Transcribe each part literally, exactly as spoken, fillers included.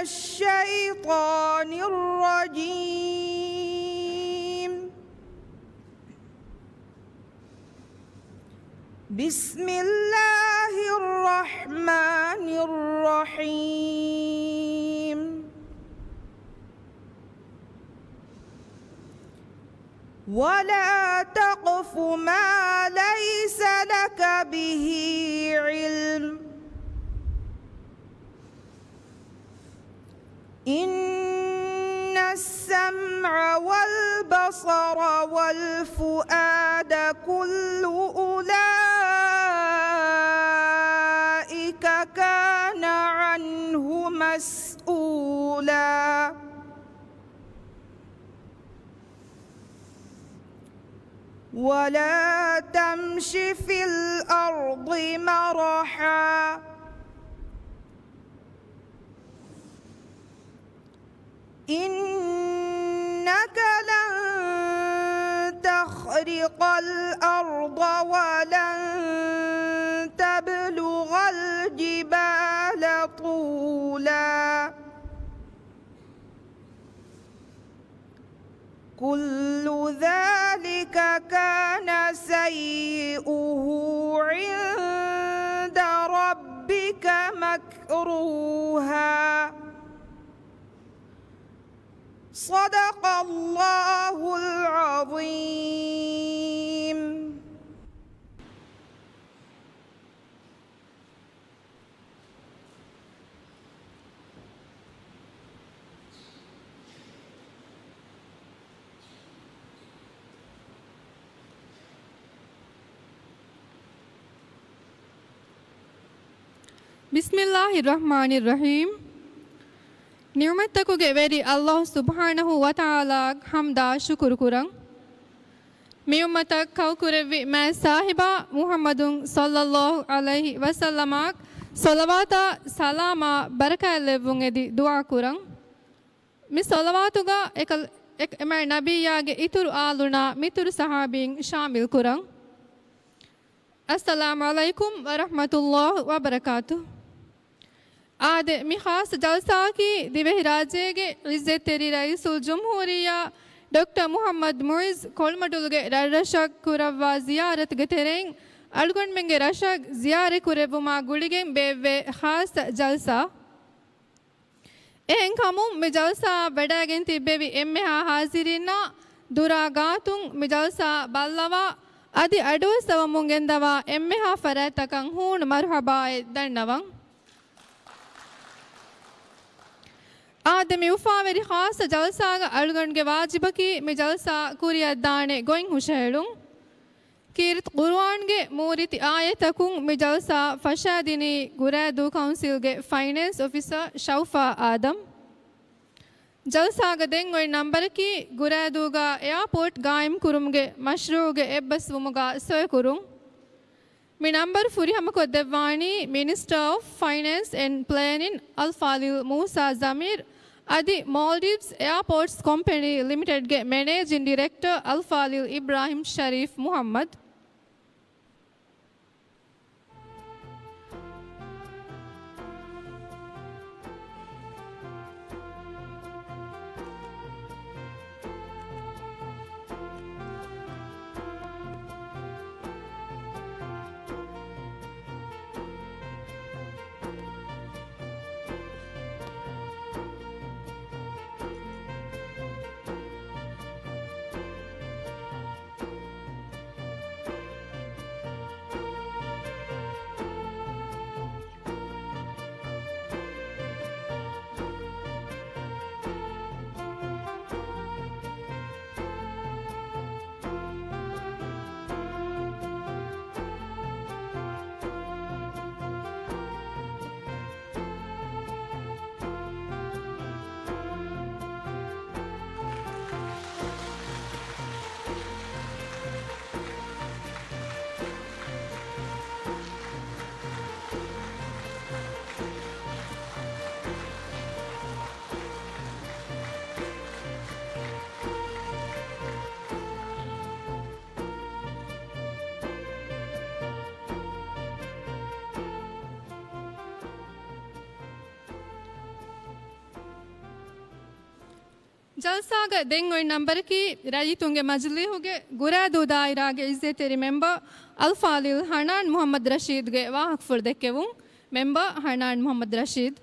الشيطان الرجيم. بسم الله الرحمن الرحيم. ولا تقف ما ليس لك به علم، إن السمع والبصر والفؤاد كل أولئك كان عنه مسؤولا. ولا تمش في الأرض مرحا، إنك لن تخرق الأرض ولن تبلغ الجبال طولا. كل ذلك كان سيئه عند ربك مكروها. صدق الله العظيم. بسم الله الرحمن الرحيم. ނިޢުމަތްތަކުގެ ވެރި ﷲ ސުބްޙާނަހޫ ވަތަޢާލާއަށް ޙަމްދާ ޝުކުރު ކުރަން. މި އުއްމަތަށް ކައުކުރެއްވި މާތް ސާހިބާ މުޙައްމަދު ޞައްލައްލާހު ޢަލައިހި ވަސައްލަމަށް ޞަލަވާތާ ސަލާމާ ބަރަކާތްލެއްވުން އެދި ދުޢާ ކުރަން. މި ޞަލަވާތުގަ އެކަލް-، އެކް-، އެމާތް ނަބިއްޔާގެ އިތުރު އާލުންނާ މިތުރު ޞަޙާބީން ޝާމިލް ކުރަން. އައްސަލާމު ޢަލައިކުމް ވަރަޙްމަތުﷲ ވަބަރަކާތުހު. އާދެ، މި ޚާއްޞަ ޖަލްސާއަކީ ދިވެހިރާއްޖޭގެ ޢިއްޒަތްތެރި ރައީސުލްޖުމްހޫރިއްޔާ ޑޮކްޓަރ މުޙައްމަދު މުޢިއްޒު ކޮޅުމަޑުލުގެ ރަށްރަށަށް ކުރައްވާ ޒިޔާރަތުގެ ތެރެއިން އަޅުގަނޑުމެންގެ ރަށަށް ޒިޔާރަތްކުރެއްވުމާ ގުޅިގެން ބޭއްވޭ ޚާއްޞަ ޖަލްސާ. އެހެންކަމުން މި ޖަލްސާއަށް ވަޑައިގެން ތިއްބެވި އެންމެހާ ޙާޟިރީންނާ ދުރާ ގާތުން މި ޖަލްސާ ބައްލަވާ އަދި އަޑުއައްސަވަމުން ގެންދަވާ އެންމެހާ ފަރާތްތަކަށް ހޫނު މަރުޙަބާއެއް ދަންނަވަން. އާދެ، މި އުފާވެރި ޚާއްޞަ ޖަލްސާގަ އަޅުގަނޑުގެ ވާޖިބަކީ މި ޖަލްސާ ކުރިއަށްދާނެ ގޮތް ހުށަހެޅުން. ކީރިތި ޤުރުއާންގެ މޫރިތި އާޔަތްތަކުން މި ޖަލްސާ ފަށާދިނީ ގުރާދޫ ކައުންސިލްގެ ފައިނޭންސް އޮފިސަރ ޝައުފާ އާދަމް. ޖަލްސާގަ ދެން އޮތް ނަންބަރަކީ ގުރާދޫގަ އެއާޕޯޓް ގާއިމްކުރުމުގެ މަޝްރޫޢުގެ އެއްބަސްވުމުގަ ސޮއިކުރުން. މި ނަންބަރު ފުރިހަމަކޮށްދެއްވާނީ މިނިސްޓަރ އޮފް ފައިނޭންސް އެންޑް ޕްލޭނިން އަލްފާޟިލް މޫސާ ޒަމީރް އަދި މޯލްޑިވްސް އެއާޕޯޓްސް ކޮމްޕެނީ ލިމިޓެޑްގެ މެނޭޖިން ޑިރެކްޓަރ އަލްފާޟިލް އިބްރާހިމް ޝަރީފް މުޙައްމަދު. ޖަލްސާގަ ދެން އޮތް ނަންބަރަކީ، ރައްޔިތުންގެ މަޖިލީހުގެ ގުރާދޫ ދާއިރާގެ އިއްޒަތްތެރި މެމްބަރ އަލްފާޟިލް ހަނާން މުޙައްމަދު ރަޝީދުގެ ވާހަކަފުޅު ދެއްކެވުން. މެމްބަރ ހަނާން މުޙައްމަދު ރަޝީދު.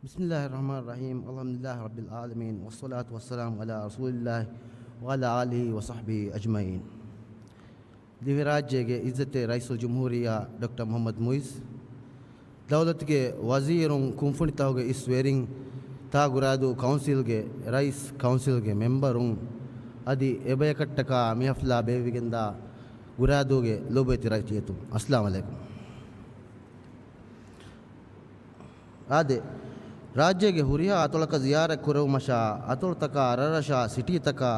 بسم الله الرحمن الرحيم. الحمد لله رب العالمين، والصلاة والسلام على رسول الله وعلى آله وصحبه أجمعين. ދިވެހިރާއްޖޭގެ އިއްޒަތްތެރި ރައީސުލްޖުމްހޫރިއްޔާ ޑޮކްޓަރ މުޙައްމަދު މުޢިއްޒު، ދައުލަތުގެ ވަޒީރުން، ކުންފުނިތަކުގެ އިސް ވެރިން، ތާ ގުރާދޫ ކައުންސިލްގެ ރައީސް، ކައުންސިލްގެ މެމްބަރުން، އަދި އެބަޔަކަށްޓަކާ މި ޙަފްލާ ބޭއްވިގެންދާ ގުރާދޫގެ ލޯބިވެތި ރައްޔިތުން، އައްސަލާމު ޢަލައިކުމް. އާދެ، ރާއްޖޭގެ ހުރިހާ އަތޮޅަކަށް ޒިޔާރަތް ކުރެވުމަށާ، އަތޮޅުތަކާ، ރަށްރަށާ، ސިޓީތަކާ،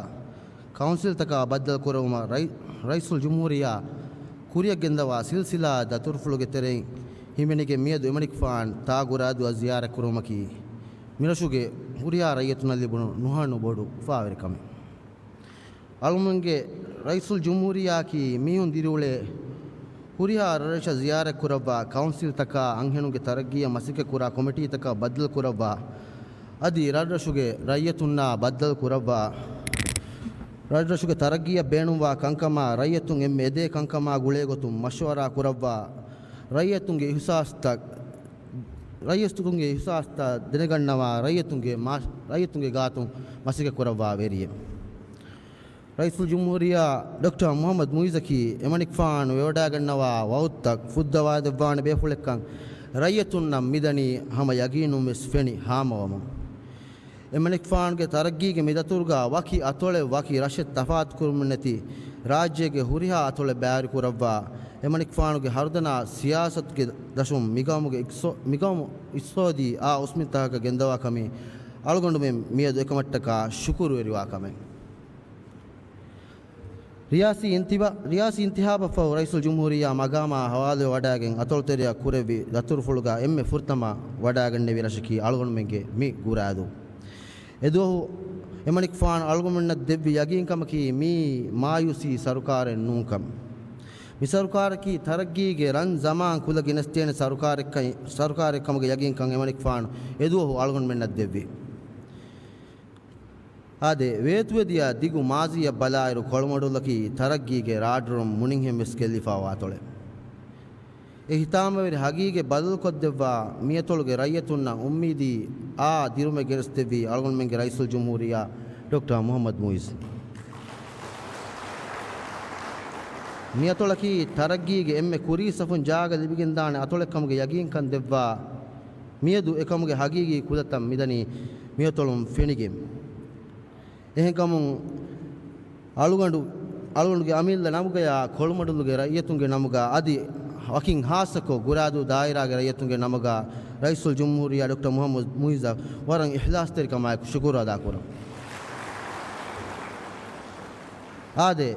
ކައުންސިލްތަކާ ބައްދަލު ކުރެވުމަށް ރައި-، ރައީސުލްޖުމްހޫރިއްޔާ ކުރިއަށް ގެންދަވާ ސިލްސިލާ ދަތުރުފުޅުގެ ތެރެއިން ހިމެނިގެން މިއަދު އެމަނިކުފާނު ތާ ގުރާދޫއަށް ޒިޔާރަތް ކުރުމަކީ، މިރަށުގެ ހުރިހާ ރައްޔިތުންނަށް ލިބުނު ނުހަނު ބޮޑު އުފާވެރިކަމެއް. އަޅުމެންގެ ރައީސުލްޖުމްހޫރިއްޔާއަކީ މީހުން ދިރިއުޅޭ ހުރިހާ ރަށްރަށަށް ޒިޔާރަތް ކުރައްވާ، ކައުންސިލްތަކާ، އަންހެނުންގެ ތަރައްގީއަށް މަސައްކަތް ކުރާ ކޮމިޓީތަކަށް ބައްދަލު ކުރައްވާ، އަދި ރަށްރަށުގެ ރައްޔިތުންނާ ބައްދަލު ކުރައްވާ، ރަށްރަށުގެ ތަރައްގީއަށް ބޭނުންވާ ކަންކަމާ، ރައްޔިތުން އެންމެ އެދޭ ކަންކަމާ ގުޅޭގޮތުން މަޝްވަރާ ކުރައްވާ، ރައްޔިތުންގެ އިހުސާސްތައް، ރައްޔިތުންގެ އިހުސާސްތައް ދެނެގަންނަވާ، ރައްޔިތުންގެ މާ-، ރައްޔިތުންގެ ގާތުން މަސައްކަތް ކުރައްވާ ވެރިއެއް. ރައީސުލްޖުމްހޫރިއްޔާ ޑޮކްޓަރ މުޙައްމަދު މުޢިއްޒަކީ އެމަނިކުފާނު ވެވަޑައިގަންނަވާ ވައުދުތައް ފުއްދަވާދެއްވާނެ ބޭފުޅެއްކަން ރައްޔިތުންނަށް މިދަނީ ހަމަ ޔަގީނުން ވެސް ފެނި ހާމަވަމުން. އެމަނިކުފާނުގެ ތަރައްގީގެ މިދަތުރުގަ ވަކި އަތޮޅެއް ވަކި ރަށެއް ތަފާތުކުރުމެއްނެތި ރާއްޖޭގެ ހުރިހާ އަތޮޅެއް ބައިވެރިކުރައްވާ، އެމަނިކުފާނުގެ ހަރުދަނާ ސިޔާސަތުގެ ދަށުން މިގައުމުގެ އިޤްޞޯ-، މިގައުމު އިޤްޞޯދީ އާ އުސްމިންތަކަކަށް ގެންދަވާ ކަމީ އަޅުގަނޑުމެން މިއަދު އެކަމަށްޓަކާ ޝުކުރުވެރިވާ ކަމެއް. ރިޔާސީ އިންތިބާ-، ރިޔާސީ އިންތިހާބަށްފަހު ރައީސުލްޖުމްހޫރިއްޔާ މަގާމާ ހަވާލުވެވަޑައިގެން އަތޮޅުތެރެއަށް ކުރެއްވި ދަތުރުފުޅުގަ އެންމެ ފުރަތަމަ ވަޑައިގެންނެވި ރަށަކީ އަޅުގަނޑުމެންގެ މި ގުރާދޫ. އެދުވަހު އެމަނިކުފާނު އަޅުގަނޑުމެންނަށް ދެއްވި ޔަގީންކަމަކީ މީ މާޔޫސީ ސަރުކާރެއް ނޫންކަން. މި ސަރުކާރަކީ ތަރައްގީގެ ރަން ޒަމާން ކުލަ ގެނެސްދޭނެ ސަރުކާރެއްކަން، ސަރުކާރެއްކަމުގެ ޔަގީންކަން އެމަނިކުފާނު އެދުވަހު އަޅުގަނޑުމެންނަށް ދެއްވި. އާދެ، ވޭތުވެދިޔަ ދިގު މާޒީއަށް ބަލާއިރު، ކޮޅުމަޑުލަކީ ތަރައްގީގެ ރާޑްރުން މުނިންހެން ވެސް ގެއްލިފައިވާ އަތޮޅެއް. އެ ހިތާމަވެރި ހަގީގަތް ބަދަލުކޮށްދެއްވާ، މިއަތޮޅުގެ ރައްޔިތުންނަށް އުއްމީދީ އާ ދިރުމެއް ގެނެސްދެއްވީ އަޅުގަނޑުމެންގެ ރައީސުލްޖުމްހޫރިއްޔާ ޑޮކްޓަރ މުޙައްމަދު މުޢިއްޒު. މިއަތޮޅަކީ ތަރައްގީގެ އެންމެ ކުރީ ސަފުން ޖާގަ ލިބިގެންދާނެ އަތޮޅެއްކަމުގެ ޔަގީންކަން ދެއްވާ، މިއަދު އެކަމުގެ ހަގީގީ ކުލަތައް މިދަނީ މިއަތޮޅުން ފެނިގެން. އެހެންކަމުން އަޅުގަނޑު، އަޅުގަނޑުގެ އަމިއްލަ ނަމުގަޔާ، ކޮޅުމަޑުލުގެ ރައްޔިތުންގެ ނަމުގަ، އަދި ވަކިން ހާއްސަކޮށް ގުރާދޫ ދާއިރާގެ ރައްޔިތުންގެ ނަމުގަ ރައީސުލްޖުމްހޫރިއްޔާ ޑޮކްޓަރ މުޙައްމަދު މުޢިއްޒަށް ވަރަށް އިޚްލާޞްތެރިކަމާއެކު ޝުކުރު އަދާކުރަން. އާދެ،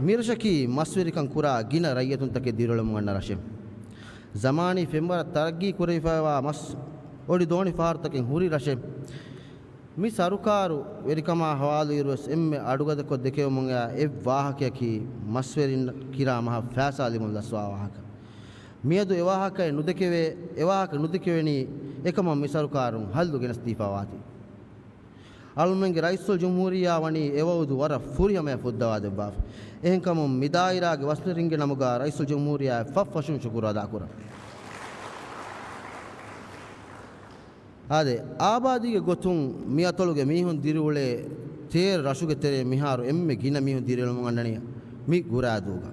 މިރަށަކީ މަސްވެރިކަން ކުރާ ގިނަ ރައްޔިތުންތަކެއް ދިރިއުޅެމުން އަންނަ ރަށެއް. ޒަމާނީ ފެންވަރަށް ތަރައްގީ ކުރެވިފައިވާ މަސް އޮޑި ދޯނި ފަހަރުތަކެއް ހުރި ރަށެއް. މި ސަރުކާރު ވެރިކަމާ ހަވާލުވިއިރުވެސް އެންމެ އަޑުގަދަކޮށް ދެކެވެމުން އައި އެއް ވާހަކަޔަކީ މަސްވެރިން ކިރާ މަހަށް ފައިސާ ލިބުން ލަސްވާ ވާހަކަ. މިއަދު އެ ވާހަކައެއް ނުދެކެވޭ، އެ ވާހަކަ ނުދެކެވެނީ އެކަމަށް މި ސަރުކާރުން ހައްލު ގެނެސްދީފައިވާތީ. އަޅުމެންގެ ރައީސުލްޖުމްހޫރިއްޔާ ވަނީ އެ ވައުދު ވަރަށް ފުރިހަމަޔަށް ފުއްދަވާ ދެއްވާފަ. އެހެންކަމުން މި ދާއިރާގެ މަސްވެރިންގެ ނަމުގަ ރައީސުލްޖުމްހޫރިއްޔާއަށް ފަށްފަށުން ޝުކުރު އަދާކުރަން. އާދެ، އާބާދީގެ ގޮތުން މި އަތޮޅުގެ މީހުން ދިރިއުޅޭ ތޭރަ ރަށުގެ ތެރޭ މިހާރު އެންމެ ގިނަ މީހުން ދިރިއުޅެމުން އަންނަނީ މި ގުރާދޫގަ.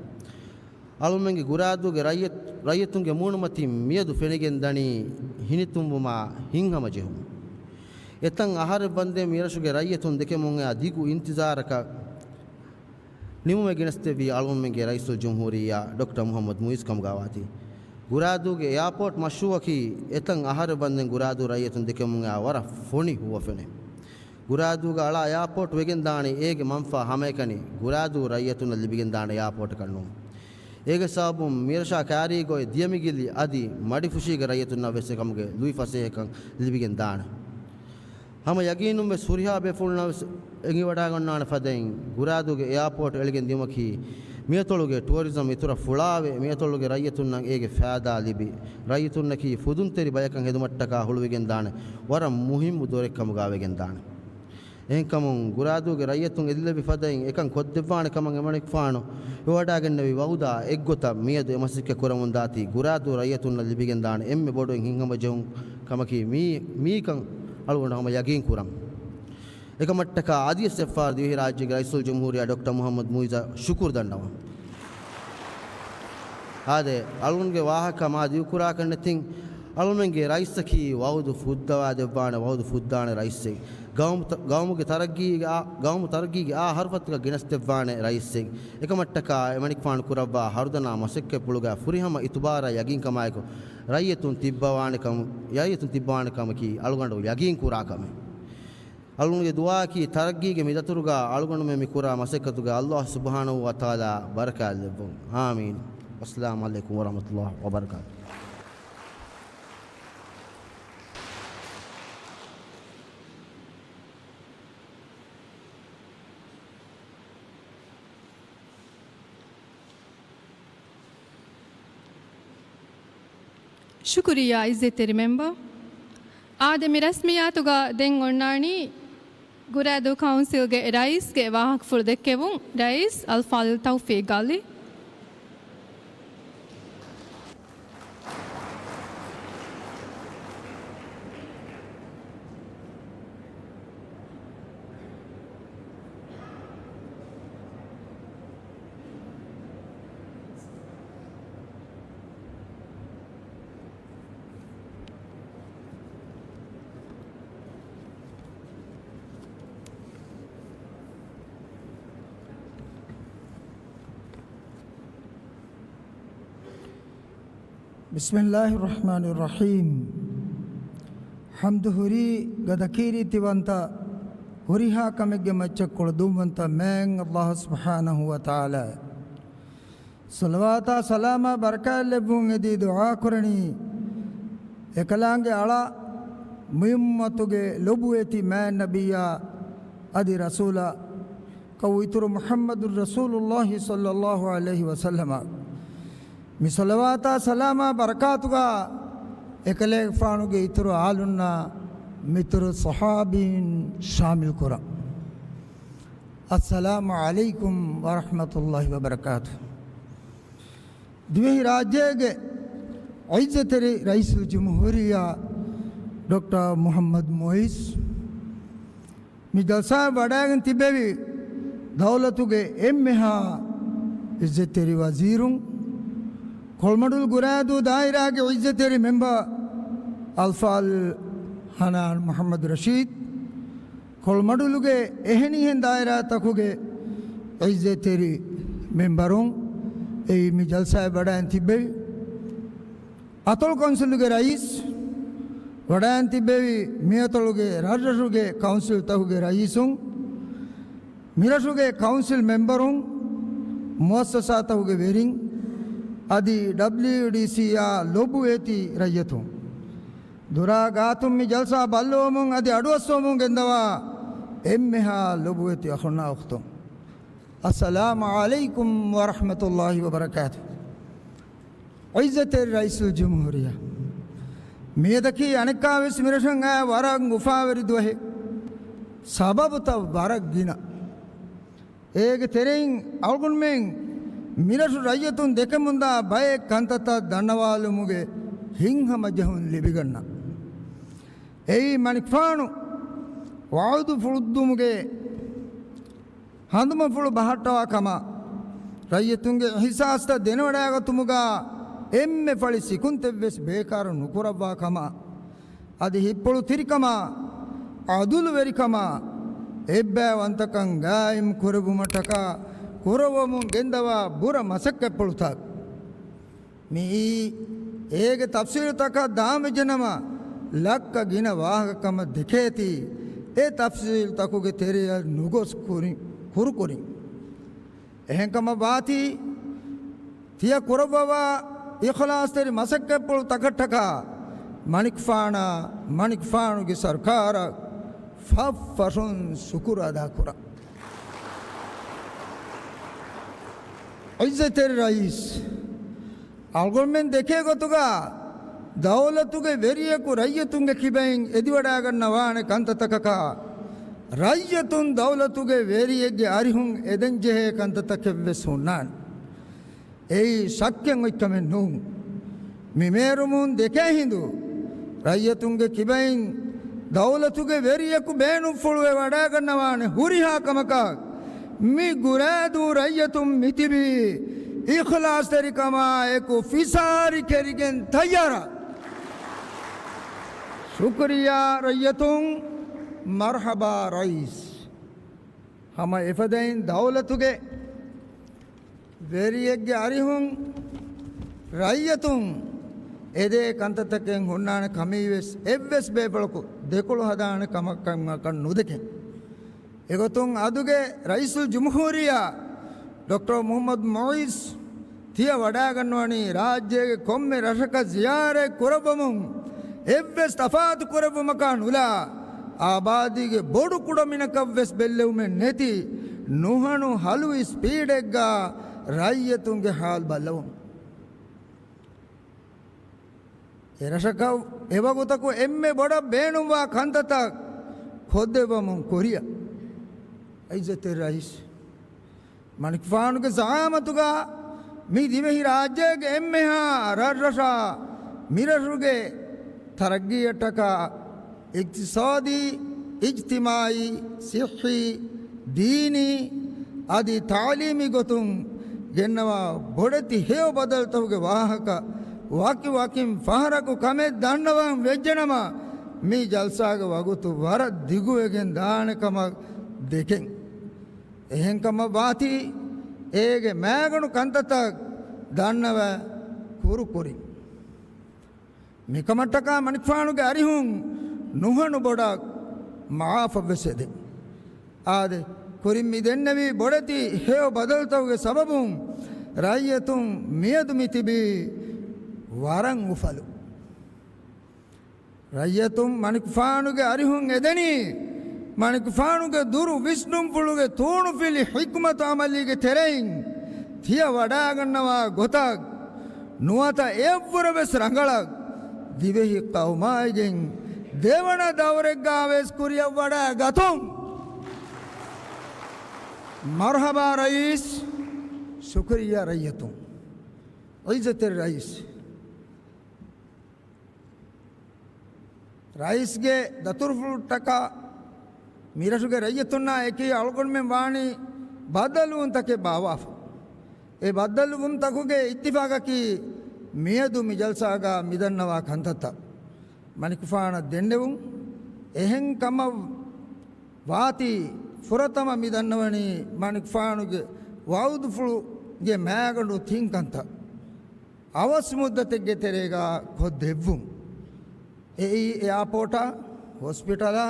އަޅުމެންގެ ގުރާދޫގެ ރައްޔިތް، ރައްޔިތުންގެ މޫނުމަތިން މިއަދު ފެނިގެން ދަނީ ހިނިތުންވުމާ ހިތްހަމަޖެހުމުން. އެތައް އަހަރެއް ވަންދެން މިރަށުގެ ރައްޔިތުން ދެކެމުން އައި ދިގު އިންތިޒާރަކަށް ނިމުމެއް ގެނެސްދެއްވީ އަޅުގަނޑުމެންގެ ރައީސުލްޖުމްހޫރިއްޔާ ޑޮކްޓަރ މުޙައްމަދު މުޢިއްޒު ކަމުގަ ވާތީ. ގުރާދޫގެ އެއާޕޯޓް މަޝްރޫޢަކީ އެތައް އަހަރެއް ވަންދެން ގުރާދޫ ރައްޔިތުން ދެކެމުން އައި ވަރަށް ފޮނި ހުވަފެނެއް. ގުރާދޫގަ އަޅާ އެއާޕޯޓް ވެގެން ދާނީ އޭގެ މަންފާ ހަމައެކަނި ގުރާދޫ ރައްޔިތުންނަށް ލިބިގެން ދާނެ އެއާޕޯޓަކަށް ނޫން. އޭގެ ސަބަބުން މިރަށާ ކާރީގަ އޮތް ދިޔަމިގިލި އަދި މަޑިފުށީގެ ރައްޔިތުންނަށް ވެސް އެކަމުގެ ލުއިފަސޭހަކަން ލިބިގެން ދާނެ. ހަމަ ޔަގީނުން ވެސް ހުރިހާ ބޭފުޅުންނަށް ވެސް އެނގިވަޑައިގަންނާނެ ފަދައިން، ގުރާދޫގެ އެއާޕޯޓް އެޅިގެން ދިޔުމަކީ މިއަތޮޅުގެ ޓުއަރިޒަމް އިތުރަށް ފުޅާވެ، މިއަތޮޅުގެ ރައްޔިތުންނަށް އޭގެ ފައިދާ ލިބި، ރައްޔިތުންނަކީ ފުދުންތެރި ބަޔަކަށް ހެދުމަށްޓަކާ ހުޅުވިގެންދާނެ ވަރަށް މުހިއްމު ދޮރެއް ކަމުގަ ވެގެންދާނެ. އެހެންކަމުން، ގުރާދޫގެ ރައްޔިތުން އެދިލެއްވި ފަދައިން އެކަން ކޮށްދެއްވާނެ ކަމަށް އެމަނިކުފާނު އެވަޑައިގެންނެވި ވައުދާ އެއްގޮތަށް މިއަދު އެ މަސައްކަތް ކުރަމުންދާތީ، ގުރާދޫ ރައްޔިތުންނަށް ލިބިގެންދާނެ އެންމެ ބޮޑު ހިތްހަމަޖެހުން ކަމަކީ މީ، މީކަން އަޅުގަނޑު ހަމަ ޔަގީން ކުރަން. އެކަމަށްޓަކާ އަދިވެސް އެއްފަހަރު ދިވެހިރާއްޖޭގެ ރައީސުލްޖުމްހޫރިއްޔާ ޑޮކްޓަރ މުޙައްމަދު މުޢިއްޒަށް ޝުކުރު ދަންނަވަން. އާދެ، އަޅުގަނޑުގެ ވާހަކަ މާ ދިގުކުރާކަށް ނެތިން، އަޅުމެންގެ ރައީސަކީ ވައުދު ފުއްދަވާ ދެއްވާނެ، ވައުދު ފުއްދާނެ ރައީސެއް. ގައުމު ތަ-، ގައުމުގެ ތަރައްގީގެ އާ، ގައުމު ތަރައްގީގެ އާ ހަރުފަތުގަ ގެނެސްދެއްވާނެ ރައީސެއް. އެކަމަށްޓަކާ އެމަނިކުފާނު ކުރައްވާ ހަރުދަނާ މަސައްކަތްޕުޅުގަ ފުރިހަމަ އިތުބާރާ ޔަގީންކަމާއެކު ރައްޔިތުން ތިއްބަވާނެ ކަމު، ރައްޔިތުން ތިއްބަވާނެ ކަމަކީ އަޅުގަނޑު ޔަގީން ކުރާ ކަމެއް. އަޅުގަނޑުގެ ދުޢާއަކީ ތަރައްގީގެ މި ދަތުރުގަ އަޅުގަނޑުމެން މި ކުރާ މަސައްކަތުގަ ﷲ ސުބްޙާނަހޫ ވަތަޢާލާ ބަރަކާތް ލެއްވުން. އާމީން. އައްސަލާމު ޢަލައިކުމް ވަރަޙްމަތުﷲ ވަބަރަކާތު. ޝުކުރިއްޔާ ޢިއްޒަތްތެރި މެމްބަރ. އާދެ، މި ރަސްމިއްޔާތުގަ ދެން އޮންނާނީ ގުރާދޫ ކައުންސިލްގެ ރައީސްގެ ވާހަކަފުޅު ދެއްކެވުން. ރައީސް އަލްފާޟިލް ތައުފީޤް އަލީ. ބިސްމިއްލާހިއްރަޙްމާނިއްރަޙީމް. ޙަމްދު ހުރީ ގަދަކީރިތިވަންތަ، ހުރިހާ ކަމެއްގެ މައްޗަށް ކޮޅުދުންވަންތަ މާތް ﷲ ސުބްޙާނަހޫ ވަތަޢާލާ. ޞަލަވާތާ ސަލާމާ ބަރަކާތް ލެއްވުން އެދި ދުޢާ ކުރަނީ، އެކަލާނގެ އަޅާ، މިއުއްމަތުގެ ލޮބުވެތި މާތް ނަބިއްޔާ އަދި ރަސޫލާ ކައު އިތުރު މުޙައްމަދު ރަސޫލުﷲ ޞައްލަﷲ ޢަލައިހި ވަސައްލަމަ. މި ޞަލަވާތާ ސަލާމާ ބަރަކާތުގަ އެކަލޭގެފާނުގެ އިތުރު އާލުންނާ މިތުރު ޞަޙާބީން ޝާމިލް ކުރަން. އައްސަލާމު ޢަލައިކުމް ވަރަޙްމަތުﷲ ވަބަރަކާތު. ދިވެހިރާއްޖޭގެ ޢިއްޒަތްތެރި ރައީސުލްޖުމްހޫރިއްޔާ ޑޮކްޓަރ މުޙައްމަދު މުޢިއްޒު، މި ޖަލްސާއަށް ވަޑައިގެން ތިއްބެވި ދައުލަތުގެ އެންމެހާ ޢިއްޒަތްތެރި ވަޒީރުން، ކޮޅުމަޑުލު ގުރާދޫ ދާއިރާގެ ޢިއްޒަތްތެރި މެމްބަރ އަލްފާޟިލް ޙަނާން މުޙައްމަދު ރަޝީދު، ކޮޅުމަޑުލުގެ އެހެނިހެން ދާއިރާތަކުގެ ޢިއްޒަތްތެރި މެމްބަރުން، އެއީ މި ޖަލްސާއަށް ވަޑައިގެން ތިއްބެވި އަތޮޅު ކައުންސިލުގެ ރައީސް، ވަޑައިގެން ތިއްބެވި މިއަތޮޅުގެ ރަށްރަށުގެ ކައުންސިލްތަކުގެ ރައީސުން، މިރަށުގެ ކައުންސިލް މެމްބަރުން، މުއައްސަސާތަކުގެ ވެރިން، އަދި ޑަބްލިއުޑީސީއާ ލޮބުވެތި ރައްޔިތުން، ދުރާ ގާތުން މި ޖަލްސާ ބައްލަވަމުން އަދި އަޑުއައްސަވަމުން ގެންދަވާ އެންމެހާ ލޮބުވެތި އަޚުންނާ އުޚްތުން، އައްސަލާމު ޢަލައިކުމް ވަރަޙްމަތުﷲ ވަބަރަކާތު. ޢިއްޒަތްތެރި ރައީސުލްޖުމްހޫރިއްޔާ، މިއަދަކީ އަނެއްކާވެސް މިރަށަށް އައި ވަރަށް އުފާވެރި ދުވަހެއް. ސަބަބުތައް ވަރަށް ގިނަ. އޭގެ ތެރެއިން އަޅުގަނޑުމެން މިރަށު ރައްޔިތުން ދެކެމުންދާ ބައެއް ކަންތައްތައް ދަންނަވާލުމުގެ ހިތްހަމަޖެހުން ލިބިގަންނަ. އެއީ މަނިކުފާނު ވަޢުދު ފުޅުއްދުމުގެ ހަނދުމަފުޅު ބަހައްޓަވާ ކަމަށް، ރައްޔިތުންގެ އިޙްސާސްތައް ދެނެވަޑައިގަތުމުގަ އެންމެ ފަޅި ސިކުންތެއްވެސް ބޭކާރު ނުކުރައްވާ ކަމަށް، އަދި ހިތްޕުޅު ތިރިކަމާ، ޢަދުލުވެރިކަމާ، އެއްބައިވަންތަކަން ގާއިމް ކުރެއްވުމަށްޓަކާ ކުރައްވަމުން ގެންދަވާ ބުރަ މަސައްކަތްޕުޅުތައް. މިއީ އޭގެ ތަފްސީލުތަކަށް ދާންވެއްޖެނަމަ، ލައްކަ ގިނަ ވާހަކަ ކަމަށް ދެކޭތީ، އެ ތަފްސީލުތަކުގެ ތެރެއަށް ނުގޮސް ކުރިން، ކުރުކުރިން. އެހެންކަމަށް ވާތީ، ތިޔަ ކުރައްވަވާ އިޚްލާޞްތެރި މަސައްކަތްޕުޅު ތަކަށްޓަކާ މަނިކުފާނާ، މަނިކުފާނުގެ ސަރުކާރަށް ފަށްފަށުން ޝުކުރު އަދާކުރަން. ޢިއްޒަތްތެރި ރައީސް، އަޅުގަނޑުމެން ދެކޭ ގޮތުގަ ދައުލަތުގެ ވެރިޔަކު ރައްޔިތުންގެ ކިބައިން އެދިވަޑައިގަންނަވާނެ ކަންތައްތަކަކާ، ރައްޔިތުން ދައުލަތުގެ ވެރިއެއްގެ އަރިހުން އެދެންޖެހޭ ކަންތައްތަކެއްވެސް ހުންނާނެ. އެއީ ޝައްކެއް އޮތްކަމެއް ނޫން. މި މޭރުމުން ދެކޭ ހިނދު، ރައްޔިތުންގެ ކިބައިން ދައުލަތުގެ ވެރިޔަކު ބޭނުންފުޅުވެ ވަޑައިގަންނަވާނެ ހުރިހާ ކަމަކަށް މި ގުރޭދޫ ރައްޔިތުން މިތިބީ އިޚްލާޞްތެރިކަމާ އެކު ފިސާރި ކެރިގެން ތައްޔާރަށް. ޝުކުރިއްޔާ ރައްޔިތުން، މަރްޙަބާ ރައީސް. ހަމަ އެފަދައިން ދައުލަތުގެ ވެރިއެއްގެ އަރިހުން ރައްޔިތުން އެދޭ ކަންތައްތަކެއް ހުންނާނެ ކަމީވެސް އެއްވެސް ބޭފުޅަކު ދެކޮޅު ހަދާނެ ކަމަކަށް ނުދެކެން. އެގޮތުން އަދުގެ ރައީސުލްޖުމްހޫރިއްޔާ ޑޮކްޓަރ މުޙައްމަދު މުޢިއްޒު ތިޔަ ވަޑައިގަންނަވަނީ ރާއްޖޭގެ ކޮންމެ ރަށަކަށް ޒިޔާރަތް ކުރައްވަމުން އެއްވެސް ތަފާތު ކުރެއްވުމަކާ ނުލާ، އާބާދީގެ ބޮޑު ކުޑަމިނަކަށްވެސް ބެއްލެވުމެއް ނެތި ނުހަނު ހަލުވި ސްޕީޑެއްގާ ރައްޔިތުންގެ ހާލު ބައްލަވަމުން. އެރަށަކަށް އެވަގުތަކު އެންމެ ބޮޑަށް ބޭނުންވާ ކަންތައްތައް ކޮށްދެއްވަމުން ކުރިއަށް. ޢިއްޒަތްތެރި ރައީސް، މަނިކުފާނުގެ ޒަޢާމަތުގަ މި ދިވެހި ރާއްޖޭގެ އެންމެހާ ރަށްރަށާ މިރަށުގެ ތަރައްގީއަށްޓަކާ އިޤްތިޞާދީ، އިޖްތިމާޢީ، ޞިއްޙީ، ދީނީ އަދި ތަޢުލީމީ ގޮތުން ގެންނަވާ ބޮޑެތި ހެޔޮ ބަދަލުތަކުގެ ވާހަކަ ވަކި ވަކިން ފަހަރަކު ކަމެއް ދަންނަވަން ވެއްޖެނަމަ، މި ޖަލްސާގެ ވަގުތު ވަރަށް ދިގުވެގެން ދާނެ ކަމަށް ދެކެން. އެހެންކަމަށް ވާތީ، އޭގެ މައިގަނޑު ކަންތައްތައް ދަންނަވަ ކުރު ކުރިން. މިކަމަށްޓަކާ މަނިކުފާނުގެ އަރިހުން ނުހަނު ބޮޑަށް މަޢާފަށްވެސް އެދެން. އާދެ، ކުރިން މި ދެންނެވި ބޮޑެތި ހެޔޮ ބަދަލުތަކުގެ ސަބަބުން ރައްޔިތުން މިއަދު މި ތިބީ ވަރަށް އުފަލު. ރައްޔިތުން މަނިކުފާނުގެ އަރިހުން އެދެނީ، މަނިކުފާނުގެ ދުރު ވިސްނުންފުޅުގެ ތޫނުފިލި ޙިކްމަތު ޢަމަލީގެ ތެރެއިން ތިޔަ ވަޑައިގަންނަވާ ގޮތަށް، ނުވަތަ އެއަށްވުރެވެސް ރަނގަޅަށް، ދިވެހި ޤައުމާއިގެން ދެވަނަ ދައުރެއްގާވެސް ކުރިއަށް ވަޑައިގަތުން. މަރްޙަބާ ރައީސް، ޝުކުރިއްޔާ ރައްޔިތުން. ޢިއްޒަތްތެރި ރައީސް. ރައީސްގެ ދަތުރުފުޅަށްޓަކާ މިރަށުގެ ރައްޔިތުންނާ އެކީ އަޅުގަނޑުމެން ވާނީ ބައްދަލުވުންތަކެއް ބާވާފަ. އެ ބައްދަލުވުންތަކުގެ އިއްތިފާޤަކީ މިއަދު މި ޖަލްސާގަ މިދަންނަވާ ކަންތައްތައް. މަނިކުފާނަށް ދެންނެވުން. އެހެން ކަމަށް ވާތީ، ފުރަތަމަ މި ދަންނަވަނީ މަނިކުފާނުގެ ވަޢުދުފުޅުގެ މައިގަނޑު ތިން ކަންތައް އަވަސް މުއްދަތެއްގެ ތެރޭގަ ކޮށްދެއްވުން. އެއީ އެއާޕޯޓާ، ހޮސްޕިޓަލާ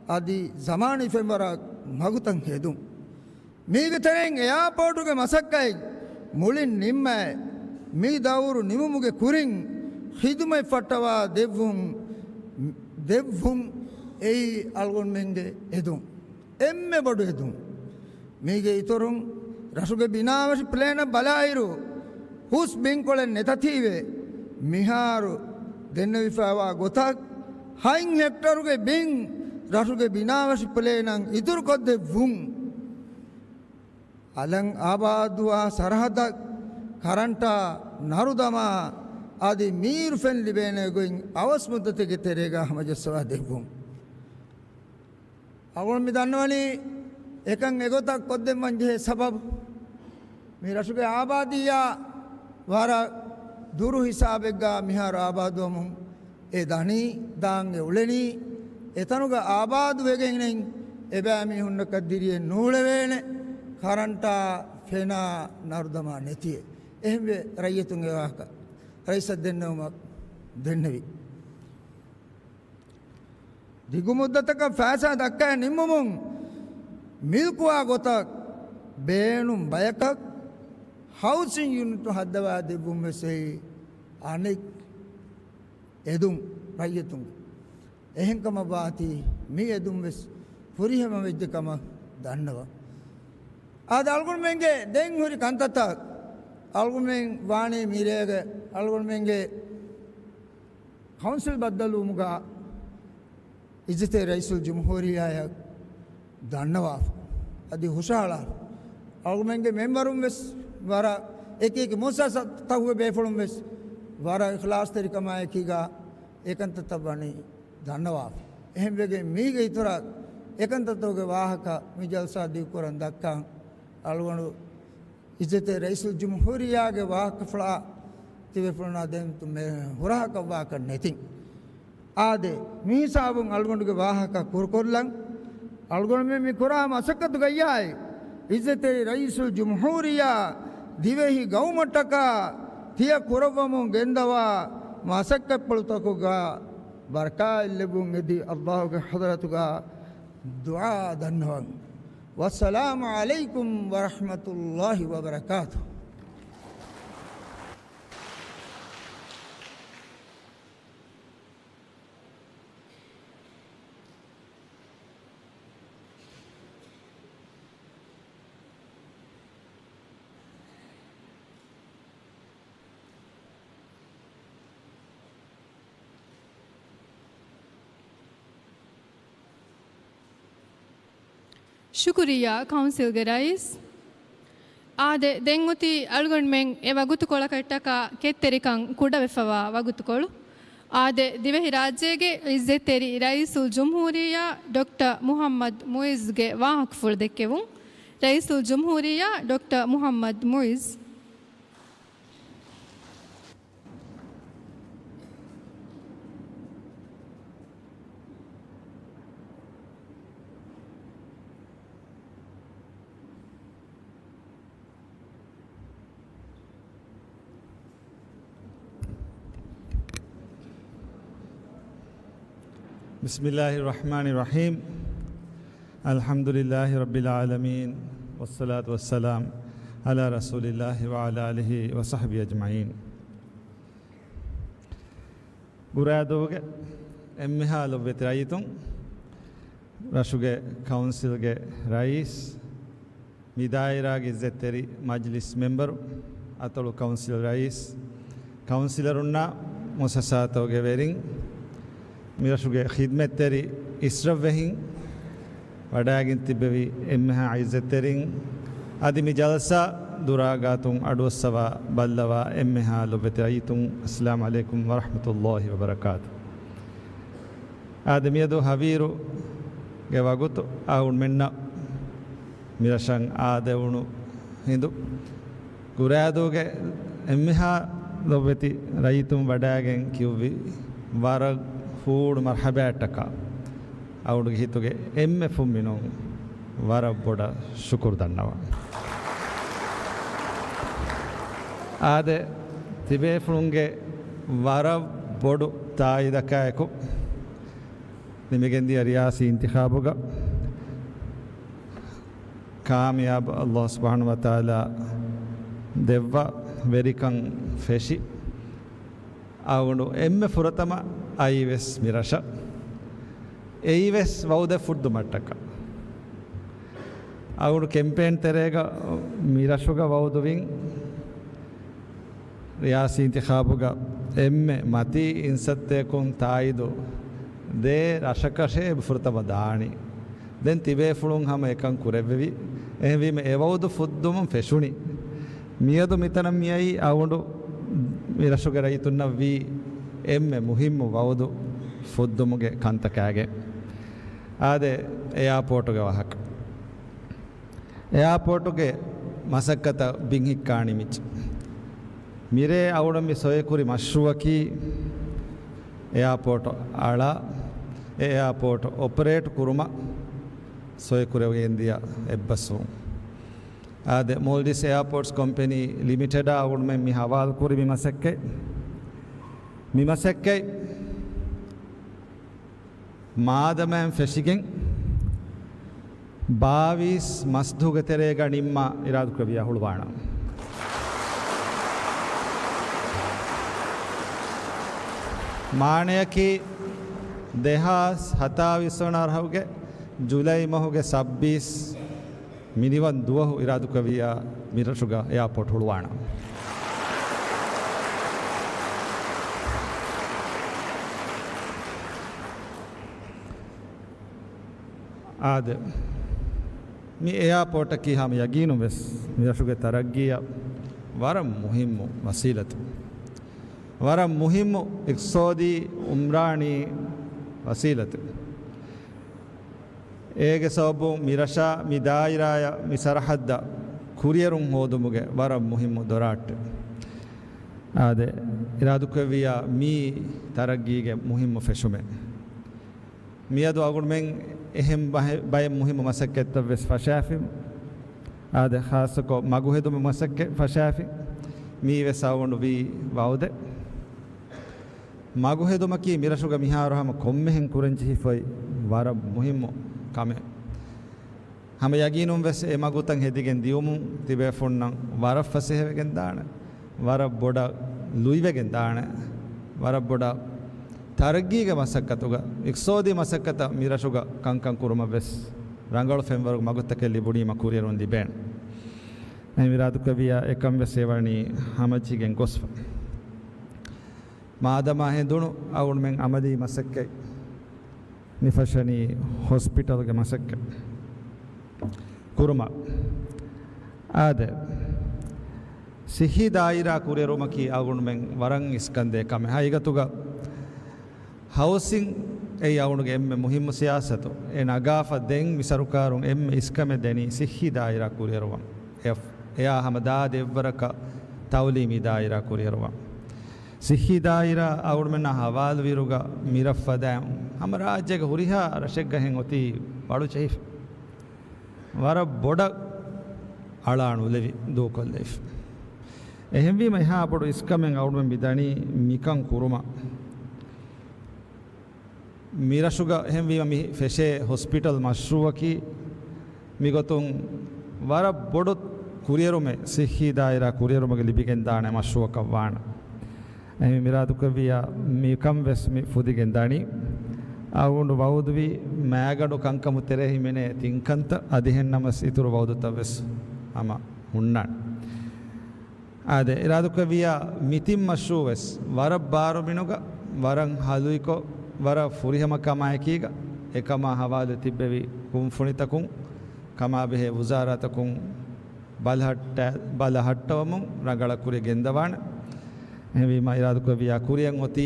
އަދި ޒަމާނީ ފެންވަރަށް މަގުތައް ހެދުން. މީގެ ތެރެއިން އެއާޕޯޓުގެ މަސައްކަތް މުޅިން ނިންމައި، މި ދައުރު ނިމުމުގެ ކުރިން ޚިދުމަތް ފައްޓަވާ ދެއްވުން، ދެއްވުން އެއީ އަޅުގަނޑުމެންގެ އެދުން. އެންމެ ބޮޑު އެދުން. މީގެ އިތުރުން، ރަށުގެ ބިނާވެށި ޕްލޭނަށް ބަލާއިރު، ހުސް ބިންކޮޅެއް ނެތަތީވެ، މިހާރު ދެންނެވިފައިވާ ގޮތަށް، ހަތް ހެކްޓަރުގެ ބިން ރަށުގެ ބިނާވެށި ޕްލޭނަށް އިތުރުކޮށްދެއްވުން. އަލަށް އާބާދުވާ ސަރަހައްދަށް ކަރަންޓާ ނަރުދަމާ، އަދި މީރު ފެން ލިބޭނެ ގޮތް އަވަސް މުއްދަތެއްގެ ތެރޭގަ ހަމަޖައްސަވާ ދެއްވުން. އަޅުގަނޑު މި ދަންނަވަނީ އެކަން އެގޮތަށް ކޮށްދެއްވަން ޖެހޭ ސަބަބު، މި ރަށުގެ އާބާދީއާ ވަރަށް ދުރު ހިސާބެއްގަ މިހާރު އާބާދުވަމުން އެ ދަނީ، ދާން އެ އުޅެނީ. އެތަނުގަ އާބާދު ވެގެން އެބައި މީހުންނަކަށް ދިރިއެއް ނޫޅެވޭނެ، ކަރަންޓާ ފެނާ ނަރުދަމާ ނެތިއެއް. އެހެންވެ ރައްޔިތުން އެ ވާހަކަ ރައީސަށް ދެންނެވުމަށް ދެންނެވި. ދިގު މުއްދަތަކަށް ފައިސާ ދައްކައި ނިންމުމުން މިލްކުވާ ގޮތަށް ބޭނުން ބަޔަކަށް ހައުސިން ޔުނިޓު ހައްދަވާ ދެއްވުން ވެސް އެއީ އަނެއް އެދުން ރައްޔިތުން. އެހެންކަމަށް ވާތީ މި އެދުން ވެސް ފުރިހަމަ ވެއްޖެ ކަމަށް ދަންނަވަން. އާދެ، އަޅުގަނޑުމެންގެ ދެން ހުރި ކަންތައްތައް އަޅުގަނޑުމެން ވާނީ މިރޭގެ އަޅުގަނޑުމެންގެ ކައުންސިލް ބައްދަލުވުމުގަ އިއްޒަތްތެރި ރައީސުލް ޖުމްހޫރިއްޔާއަށް ދަންނަވާފަ، އަދި ހުށަހަޅާފަ. އަޅުގަނޑުމެންގެ މެންބަރުން ވެސް ވަރަށް، އެކި އެކި މުއައްސަސާތަކުގެ ބޭފުޅުން ވެސް ވަރަށް އިޚްލާޞްތެރިކަމާއެކީގަ އެކަންތައްތައް ވަނީ ދަންނަވާފަ. އެހެންވެގެން މީގެ އިތުރަށް އެކަންތައްތަކުގެ ވާހަކަ މި ޖަލްސާ ދިގުކުރަން ދައްކަން އަޅުގަނޑު އިއްޒަތްތެރި ރައީސުލް ޖުމްހޫރިއްޔާގެ ވާހަކަފުޅާ ތިބޭފުޅުންނާ ދެން މެ ހުރަހަކަށްވާކަށް ނެތިން. އާދެ، މިހިސާބުން އަޅުގަނޑުގެ ވާހަކަ ކުރުކޮށްލަން. އަޅުގަނޑުމެން މި ކުރާ މަސައްކަތުގައްޔާއި، އިއްޒަތްތެރި ރައީސުލް ޖުމްހޫރިއްޔާ ދިވެހި ގައުމަށްޓަކާ ތިޔަ ކުރައްވަމުން ގެންދަވާ މަސައްކަތްޕުޅުތަކުގަ ބަރަކާތްލެއްވުން އެދި އައްލާހުގެ ޙަޟްރަތުގަ ދުޢާ ދަންނަވަން. ވައްސަލާމު ޢަލައިކުމް ވަރަޙްމަތުﷲި ވަބަރަކާތުހު. ޝުކުރިއްޔާ ކައުންސިލްގެ ރައީސް. އާދެ، ދެން އޮތީ އަޅުގަނޑުމެން އެ ވަގުތުކޮޅަކަށްޓަކާ ކެތްތެރިކަން ކުޑަވެފަވާ ވަގުތުކޮޅު. އާދެ، ދިވެހިރާއްޖޭގެ އިއްޒަތްތެރި ރައީސުލް ޖުމްހޫރިއްޔާ ޑޮކްޓަރ މުޙައްމަދު މުޢިއްޒުގެ ވާހަކަފުޅު ދެއްކެވުން. ރައީސުލް ޖުމްހޫރިއްޔާ ޑޮކްޓަރ މުޙައްމަދު މުޢިއްޒު. بسم الله الرحمن الرحيم. الحمد لله رب العالمين، والصلاة والسلام على رسول الله وعلى آله وصحبه أجمعين. ގުރާދޫގެ އެންމެހާ ލޮބުވެތި ރައްޔިތުން، ރަށުގެ ކައުންސިލްގެ ރައީސް، މި ދާއިރާގެ އިއްޒަތްތެރި މަޖްލިސް މެމްބަރު، އަތޮޅު ކައުންސިލް ރައީސް، ކައުންސިލަރުންނާ މުއައްސަސާތަކުގެ ވެރިން، މިރަށުގެ ޚިދްމަތްތެރި އިޝްރަފްވެހިން، ވަޑައިގެން ތިއްބެވި އެންމެހާ އިއްޒަތްތެރިން، އަދި މި ޖަލްސާ ދުރާގާތުން އަޑުއައްސަވާ ބައްލަވާ އެންމެހާ ލޮބުވެތި ރައްޔިތުން، އައްސަލާމު ޢަލައިކުމް ވަރަޙްމަތުﷲި ވަބަރަކާތު. އާދެ، މިއަދު ހަވީރުގެ ވަގުތު އަޅުގަނޑުމެންނަށް މިރަށަށް އާދެވުނު ހިނދު، ގުރާދޫގެ އެންމެހާ ލޮބުވެތި ރައްޔިތުން ވަޑައިގެން ކިޔުއްވި ވަރަށް ހޫޅު މަރްޙަބާއަށްޓަކާ، އަޅުގަނޑުގެ ހިތުގެ އެންމެ ފުންމިނުން ވަރަށް ބޮޑަށް ޝުކުރު ދަންނަވަން. އާދެ، ތިބޭފުޅުންގެ ވަރަށް ބޮޑު ތާއީދަކާއެކު، ނިމިގެންދިޔަ ރިޔާސީ އިންތިޚާބުގަ ކާމިޔާބު އައްލާހު ސުބްޙާނަހޫ ވަތަޢާލާ ދެއްވާ ވެރިކަން ފެށި، އަޅުގަނޑު އެންމެ ފުރަތަމަ އައީވެސް މިރަށަށް. އެއީވެސް ވަޢުދެއް ފުއްދުމަށްޓަކާ. އަޅުގަނޑު ކެމްޕޭން ތެރޭގަ މިރަށުގަ ވަޢުދުވިން، ރިޔާސީ އިންތިޚާބުގަ އެންމެ މަތީ އިންސައްތައަކުން ތާއީދު ދޭ ރަށަކަށޭ ފުރަތަމަ ދާނީ. ދެން ތިބޭފުޅުން ހަމަ އެކަން ކުރެއްވެވި. އެހެންވީމަ އެ ވަޢުދު ފުއްދުމުން ފެށުނީ. މިއަދު މިތަނަށް މިއައީ އަޅުގަނޑު މިރަށުގެ ރައްޔިތުންނަށް ވީ އެންމެ މުހިއްމު ވަޢުދު ފުއްދުމުގެ ކަންތަކާގެ. އާދެ، އެއާޕޯޓުގެ ވާހަކަ. އެއާޕޯޓުގެ މަސައްކަތަށް ބިންހިއްކާ ނިމިއްޖެ. މިރޭ އަޅުގަނޑު މި ސޮއެކުރި މަޝްރޫޢަކީ އެއާޕޯޓު އަޅާ، އެ އެއާޕޯޓު އޮޕަރޭޓް ކުރުމަށް ސޮއެކުރެވިގެންދިޔަ އެއްބަސްވުން. އާދެ، މޯލްޑިވްސް އެއާޕޯޓްސް ކޮމްޕެނީ ލިމިޓެޑާ އަޅުގަނޑުމެން މި ހަވާލުކުރި މި މަސައްކަތް، މި މަސައްކަތް މާދަމާއިން ފެށިގެން ބާވީސް މަސްދުވަހުގެ ތެރޭގަ ނިންމާ އިރާދަކުރެއްވިޔާ ހުޅުވާނަން. މާނަޔަކީ، ދެހާސް ހަތާވީސް ވަނަ އަރަހުގެ ޖުލައި މަހުގެ ސައްބީސް މިނިވަން ދުވަހު އިރާދުކުރެއްވިއްޔާ މިރަށުގަ އެއާޕޯޓް ހުޅުވާނަން. އާދެ، މި އެއާޕޯޓަކީ ހަމަ ޔަގީނުން ވެސް މިރަށުގެ ތަރައްގީއަށް ވަރަށް މުހިއްމު ވަސީލަތު، ވަރަށް މުހިއްމު އިޤްތިޞާދީ އުމްރާނީ ވަސީލަތެއް. އޭގެ ސަބަބުން މި ރަށާ މި ދާއިރާޔަށް މި ސަރަޙައްދަށް ކުރިއެރުން ހޯދުމުގެ ވަރަށް މުހިއްމު ދޮރާއްޓެއް. އާދެ، އިރާދުކުރެއްވިއްޔާ މީ ތަރައްގީގެ މުހިއްމު ފެށުމެއް. މިއަދު އަޅުގަނޑުމެން އެހެން ބަހެ-، ބައެއް މުހިއްމު މަސައްކަތްތައް ވެސް ފަށާފި. އާދެ، ޚާއްޞަކޮށް މަގުހެދުމުގެ މަސައްކަތް ފަށާފި. މީ ވެސް އަޅުގަނޑު ވީ ވައުދެއް. މަގުހެދުމަކީ މިރަށުގަ މިހާރު ހަމަ ކޮންމެހެން ކުރަންޖެހިފައި ވަރަށް މުހިއްމު ކަމެއް. ހަމަ ޔަގީނުން ވެސް އެ މަގުތައް ހެދިގެން ދިޔުމުން ތިބޭފުންނަށް ވަރަށް ފަސޭހަވެގެން ދާނެ، ވަރަށް ބޮޑަށް ލުއިވެގެން ދާނެ، ވަރަށް ބޮޑަށް ތަރައްގީގެ މަސައްކަތުގަ، އިޤްތިޞާދީ މަސައްކަތަށް މިރަށުގަ ކަންކަން ކުރުމަށް ވެސް ރަނގަޅު ފެންވަރުގެ މަގުތަކެއް ލިބުނީމަ ކުރިއެރުން ލިބޭނެ. އެހެން އިރާދުކުރެއްވިއްޔާ އެކަން ވެސް އެ ވަނީ ހަމަޖެހިގެން ގޮސްފަ. މާދަމާ ހެނދުނު އަޅުގަނޑުމެން އަމަލީ މަސައްކަތް މި ފަށަނީ ހޮސްޕިޓަލްގެ މަސައްކަތް ކުރުމަށް. އާދެ، ޞިއްޙީ ދާއިރާ ކުރިއެރުމަކީ އަޅުގަނޑުމެން ވަރަށް އިސްކަންދޭ ކަމެއް. ހަގީގަތުގަ ހައުސިން އެއީ އަޅުގަނޑުގެ އެންމެ މުހިއްމު ސިޔާސަތު. އެ ނަގާފަ ދެން މި ސަރުކާރުން އެންމެ އިސްކަމެއް ދެނީ ޞިއްޙީ ދާއިރާ ކުރިއެރުވަން. އެ-، އެއާ ހަމަ ދާދި އެއްވަރަކަށް ތަޢުލީމީ ދާއިރާ ކުރިއެރުވަން. ޞިއްޙީ ދާއިރާ އަޅުގަނޑުމެންނާ ހަވާލުވިއިރުގަ މިރަށް ފަދައިން ހަމަ ރާއްޖޭގެ ހުރިހާ ރަށެއްގަހެން އޮތީ ބަޅު ޖެހިފަ. ވަރަށް ބޮޑަށް އަޅާނުލެވި ދޫކޮށްލެވިފަ. އެހެންވީމަ އެހާ ބޮޑު އިސްކަމެއް އަޅުގަނޑުމެން މި ދަނީ މިކަން ކުރުމަށް. މިރަށުގަ އެހެންވީމަ މި ފެށޭ ހޮސްޕިޓަލް މަޝްރޫއަކީ މިގޮތުން ވަރަށް ބޮޑު ކުރިއެރުމެއް ޞިއްޙީ ދާއިރާ ކުރިއެރުމަކަށް ލިބިގެންދާނެ މަޝްރޫއަކަށް ވާނެ. އެހެން އިރާދުކުރެއްވިއްޔާ މިކަން ވެސް މި ފުދިގެން ދަނީ. އަޅުގަނޑު ވައުދުވީ މައިގަނޑު ކަންކަމު ތެރޭ ހިމެނޭ ތިން ކަންތައް، އަދި އެހެންނަމަވެސް އިތުރު ވައުދުތައް ވެސް ހަމަ ހުންނާނެ. އާދެ، އިރާދުކުރެއްވިއްޔާ މި ތިން މަޝްރޫއު ވެސް ވަރަށް ބާރު މިނުގަ، ވަރަށް ހަލުއިކޮށް، ވަރަށް ފުރިހަމަ ކަމާއެކީގަ، އެކަމާ ހަވާލު ތިއްބެވި ކުންފުނިތަކުން، ކަމާބެހޭ ވުޒާރާތަކުން ބަލަހައްޓަ-، ބަލަހައްޓަވަމުން ރަނގަޅަށް ކުރިޔަށް ގެންދަވާނެ. އެހެންވީމާ އިރާދުކުރެއްވިއްޔާ ކުރިއަށް އޮތީ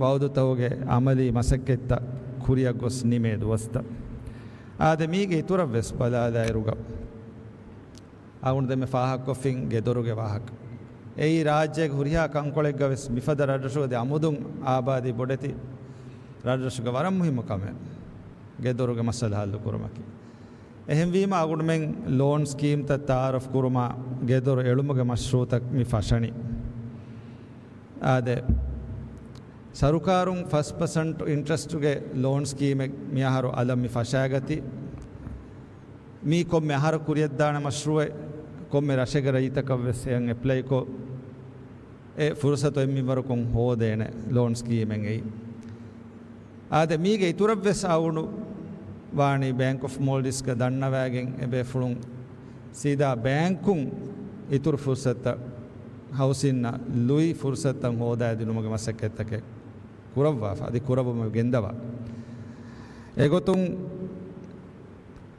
ވައުދުތަކުގެ އަމަލީ މަސައްކަތްތައް ކުރިއަށް ގޮސް ނިމޭ ދުވަސްތައް. އާދެ، މީގެ އިތުރަށް ވެސް ބަލާލާއިރުގަ އަޅުގަނޑު ދެންމެ ފާހަގަކޮށްފިން ގެދޮރުގެ ވާހަކަ. އެއީ ރާއްޖޭގެ ހުރިހާ ކަންކޮޅެއްގަ ވެސް މިފަދަ ރަށްރަށުގަ ދެ އަމުދުން އާބާދީ ބޮޑެތި ރަށްރަށުގެ ވަރަށް މުހިއްމު ކަމެއް ގެދޮރުގެ މައްސަލަ ހައްލު ކުރުމަކީ. އެހެންވީމަ އަޅުގަނޑުމެން ލޯން ސްކީމްތައް ތައާރަފް ކުރުމާ ގެދޮރު އެޅުމުގެ މަޝްރޫއުތައް މި ފަށަނީ. އާދެ، ސަރުކާރުން ފަސް ޕަސެންޓް އިންޓްރެސްޓުގެ ލޯން ސްކީމެއް މިއަހަރު އަލަށް މި ފަށާގަތީ. މީ ކޮންމެ އަހަރަކު ކުރިޔަށްދާނެ މަޝްރޫއެއް، ކޮންމެ ރަށެއްގެ ރައްޔިތަކަށް ވެސް އެއަށް އެޕްލައިކޮށް، އެ ފުރުސަތު އެންމެ ވަރަކުން ހޯދޭނެ ލޯން ސްކީމެއް އެއީ. އާދެ، މީގެ އިތުރަށް ވެސް އަޅުގަނޑު ވާނީ ބޭންކް އޮފް މޯލްޑިވްސްގަ ދަންނަވައިގެން އެބޭފުޅުން ސީދާ ބޭންކުން އިތުރު ފުރުސަތުތައް، ހައުސިންއަށް ލުއި ފުރުސަތުތައް ހޯދައިދިނުމުގެ މަސައްކަތްތަކެއް ކުރައްވާފަ، އަދި ކުރައްވަމުން ގެންދަވާ. އެގޮތުން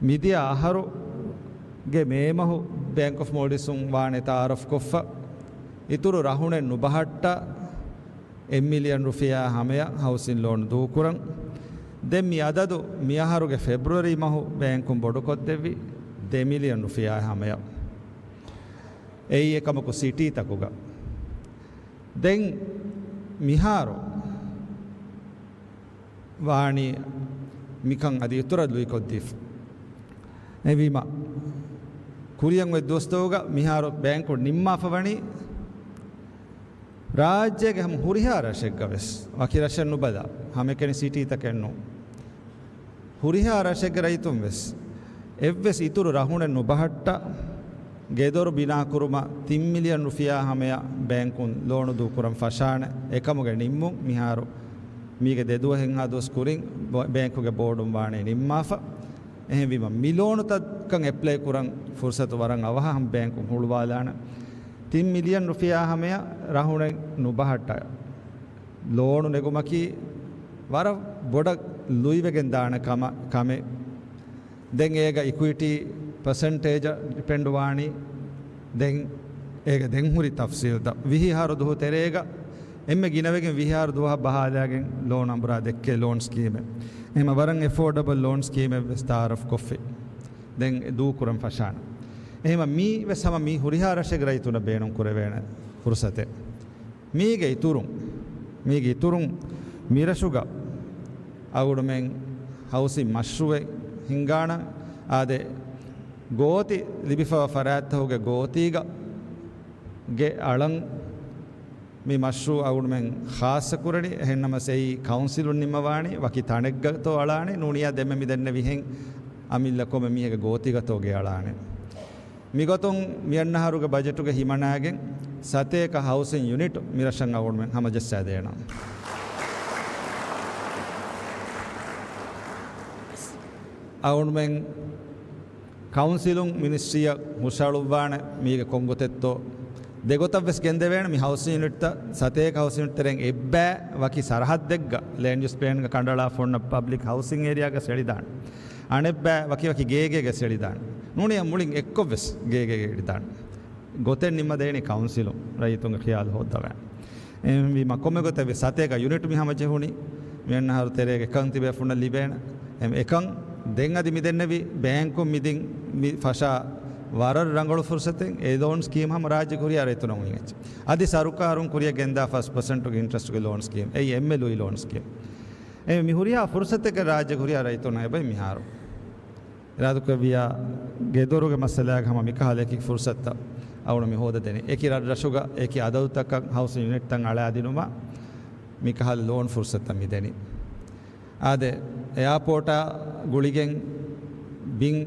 މިދިޔަ އަހަރުގެ މޭ މަހު ބޭންކް އޮފް މޯލްޑިވްސުން ވާނެ ތައާރަފް ކޮށްފަ، އިތުރު ރަހުނެއް ނުބަހައްޓާ، އެއް މިލިއަން ރުފިޔާ ހަމަޔަށް ހައުސިން ލޯން ދޫކުރަން. ދެން މި އަދަދު މިއަހަރުގެ ފެބްރުއަރީ މަހު ބޭންކުން ބޮޑުކޮށްދެއްވި ދެ މިލިއަން ރުފިޔާ ހަމަޔަށް. އެއީ އެކަމަކު ސިޓީތަކުގަ. ދެން މިހާރު ވާނީ މިކަން އަދި އިތުރަށް ލުއިކޮށްދީފަ. އެހެންވީމަ، ކުރިއަށް އޮތް ދުވަސްތަކުގަ މިހާރު ބޭންކު ނިންމާފަ ވަނީ، ރާއްޖޭގެ ހަމަ ހުރިހާ ރަށެއްގަ ވެސް، ވަކި ރަށެއް ނުބަލާ، ހަމައެކަނި ސިޓީތަކެއް ނޫން. ހުރިހާ ރަށެއްގެ ރައްޔިތުން ވެސް އެއްވެސް އިތުރު ރަހުނެއް ނުބަހައްޓާ، ގެދޮރު ބިނާކުރުމަށް ތިން މިލިއަން ރުފިޔާ ހަމަޔަށް ބޭންކުން ލޯނު ދޫކުރަން ފަށާނެ. އެކަމުގެ ނިންމުން މިހާރު މީގެ ދެ ދުވަހެއްހާ ދުވަސް ކުރިން ބޭންކުގެ ބޯޑުން ވާނީ ނިންމާފަ. އެހެންވީމަ މި ލޯނުތަކަށް އެޕްލައި ކުރަން ފުރުސަތު ވަރަށް އަވަހަށް ބޭންކުން ހުޅުވާލާނެ. ތިން މިލިއަން ރުފިޔާ ހަމަޔަށް ރަހުނެއް ނުބަހައްޓާ ލޯނު ނެގުމަކީ ވަރަށް ބޮޑަށް ލުއިވެގެން ދާނެ ކަމަށް، ކަމެއް. ދެން އޭގަ އިކުއިޓީ ޕަސެންޓޭޖަށް ޑިޕެންޑް ވާނީ. ދެން އޭގަ ދެން ހުރި ތަފްސީލްތައް. ވިހި އަހަރު ދުވަހު ތެރޭގަ އެންމެ ގިނަވެގެން ވިހި އަހަރު ދުވަހަށް ބަހާލާގެން ލޯން އަނބުރާ ދެއްކޭ ލޯން ސްކީމެއް. އެހެމަ ވަރަށް އެފޯޑަބަލް ލޯން ސްކީމެއް ވެސް ތައާރަފް ކޮށްފި. ދެން ދޫކުރަން ފަށާނެ. އެހެމަ މީ ވެސް ހަމަ މީ ހުރިހާ ރަށެއްގެ ރައްޔިތުންނަށް ބޭނުން ކުރެވޭނެ ފުރުސަތެއް. މީގެ އިތުރުން، މީގެ އިތުރުން މިރަށުގަ އަޅުގަނޑުމެން ހައުސިން މަޝްރޫއެއް ހިންގާނަން. އާދެ، ގޯތި ލިބިފަވާ ފަރާތްތަކުގެ ގޯތީގަ ގެ އަޅަން މި މަޝްރޫއު އަޅުގަނޑުމެން ޚާއްޞަ ކުރަނީ. އެހެންނަމަސް އެއީ ކައުންސިލުން ނިންމަވާނީ ވަކި ތަނެއްގަތޯ އަޅާނީ، ނޫނީ ދެންމެ މި ދެންނެވިހެން އަމިއްލަ ކޮންމެ މީހެއްގެ ގޯތީގަތޯ ގެ އަޅާނެ. މިގޮތުން މިއަންނަހަރުގެ ބަޖެޓުގަ ހިމަނާގެން ސަތޭކަ ހައުސިން ޔުނިޓް މިރަށަށް އަޅުގަނޑުމެން ހަމަޖައްސާދޭނަން. އަޅުގަނޑުމެން ކައުންސިލުން މިނިސްޓްރީއަށް ހުށައަޅުއްވާނެ މީގެ ކޮންގޮތެއްތޯ. ދެގޮތަށް ވެސް ގެންދެވޭނެ މި ހައުސިން ޔުނިޓްތައް، ސަތޭކަ ހައުސިން ޔުނިޓް ތެރެއިން އެއްބައި ވަކި ސަރަހައްދެއްގަ ލޭންޑް ޔޫސް ޕްލޭންގަ ކަނޑައަޅާފަ ހުންނަ ޕަބްލިކް ހައުސިން އޭރިއާގަ ސެޅިދާނެ. އަނެއްބައި ވަކި ވަކި ގޭގޭގަ ސެޅިދާނެ. ނޫނީ މުޅިން އެއްކޮށް ވެސް ގޭގޭގަ އެޅިދާނެ. ގޮތެއް ނިންމަދޭނީ ކައުންސިލުން ރައްޔިތުންގެ ޚިޔާލު ހޯއްދަވާ. އެހެންވީމަ ކޮންމެ ގޮތެއް ވެސް ސަތޭކަ ޔުނިޓް މި ހަމަޖެހުނީ. މިއަންނަހަރު ތެރޭގަ އެކަން ތިބޭފުންނަށް ލިބޭނެ. އެ-، އެކަން ދެން އަދި މި ދެންނެވި ބޭންކުން މިދިން މި ފަށާ ވަރަށް ރަނގަޅު ފުރުސަތެއް. އެ ލޯން ސްކީމް ހަމަ ރާއްޖޭގެ ހުރިހާ ރައްޔިތުންނަށް އުނި އެއްޗެއް. އަދި ސަރުކާރުން ކުރިއަށް ގެންދާ ފަސް ޕަސެންޓުގެ އިންޓްރެސްޓުގެ ލޯން ސްކީމް. އެއީ އެންމެ ލުއި ލޯން ސްކީމް. އެ މި ހުރިހާ ފުރުސަތެއްގެ ރާއްޖޭގެ ހުރިހާ ރައްޔިތުންނަށް އެބަ މިހާރު އިރާދަކުރެއްވިއްޔާ، ގެދޮރުގެ މައްސަލާގަ ހަމަ މިކަހަލަ އެކި ފުރުސަތުތައް އަޅުގަނޑު މި ހޯދަދެނީ. އެކި ރަށްރަށުގަ އެކި އަދަދުތަކަށް ހައުސިން ޔުނިޓްތައް އަޅާދިނުމަށް މިކަހަލަ ލޯން ފުރުސަތުތައް މި ދެނީ. އާދެ، އެއާޕޯޓާ ގުޅިގެން ބިން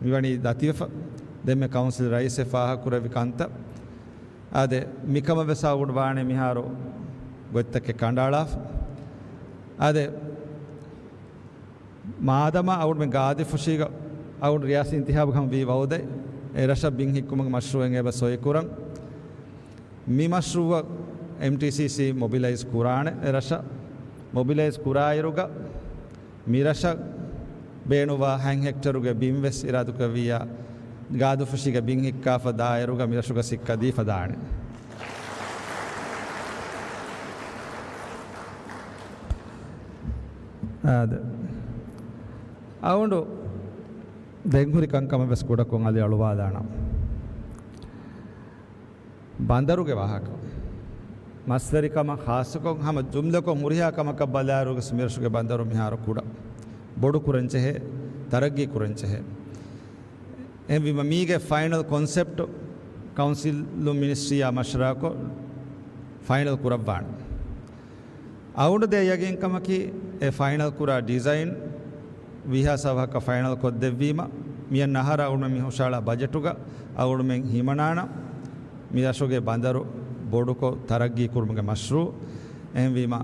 މިވަނީ ދަތިވެފަ. ދެންމެ ކައުންސިލް ރައީސް ފާހަގަކުރެއްވި ކަންތައް. އާދެ، މިކަމަށް ވެސް އަޅުގަނޑު ވާނެ މިހާރު ގޮތްތަކެއް ކަނޑައަޅާފަ. އާދެ، މާދަމާ އަޅުގަނޑުމެން ގާދިފުށީގަ އަޅުގަނޑު ރިޔާސީ އިންތިހާބުގަ ހަމަ ވީ ވައުދެއް، އެ ރަށަށް ބިން ހިއްކުމުގެ މަޝްރޫއެއް އެބަ ސޮއިކުރަން. މި މަޝްރޫއަށް އެމްޓީސީސީ މޮބިލައިޒް ކުރާނެ. އެ ރަށަށް މޮބިލައިޒް ކުރާއިރުގަ މި ރަށަށް ބޭނުންވާ ހަތް ހެކްޓަރުގެ ބިން ވެސް އިރާދަކުރެއްވިއްޔާ، ގާދިފުށީގެ ބިން ހިއްކާފަ ދާއިރުގަ މި ރަށުގަ ސިއްކަ ދީފަ ދާނެ. އާދެ. އަޅުގަނޑު ދެން ހުރި ކަންކަމަށް ވެސް ކުޑަކޮށް އަލި އަޅުވާލާނަން. ބަނދަރުގެ ވާހަކަ. މަސްވެރިކަމަށް ޚާއްޞަކޮށް ހަމަ ޖުމްލަކޮށް ހުރިހާ ކަމަކަށް ބަލާއިރުވެސް މިރަށުގެ ބަނދަރު މިހާރު ކުޑަ. ބޮޑު ކުރަން ޖެހޭ، ތަރައްގީ ކުރަން ޖެހޭ. އެހެންވީމަ މީގެ ފައިނަލް ކޮންސެޕްޓް ކައުންސިލުން މިނިސްޓްރީއާ މަޝްވަރާކޮށް ފައިނަލް ކުރައްވާނެ. އަޅުގަނޑު ދޭ ޔަގީންކަމަކީ އެ ފައިނަލް ކުރާ ޑިޒައިން ވީހާސް އަވަހަކަށް ފައިނަލް ކޮށްދެއްވީމަ، މިއަންނަ އަހަރަށް އަޅުގަނޑުމެން މި ހުށައަޅާ ބަޖެޓުގަ އަޅުގަނޑުމެން ހިމަނާނަން މި ރަށުގެ ބަނދަރު ބޮޑުކޮށް ތަރައްގީ ކުރުމުގެ މަޝްރޫއު. އެހެންވީމަ،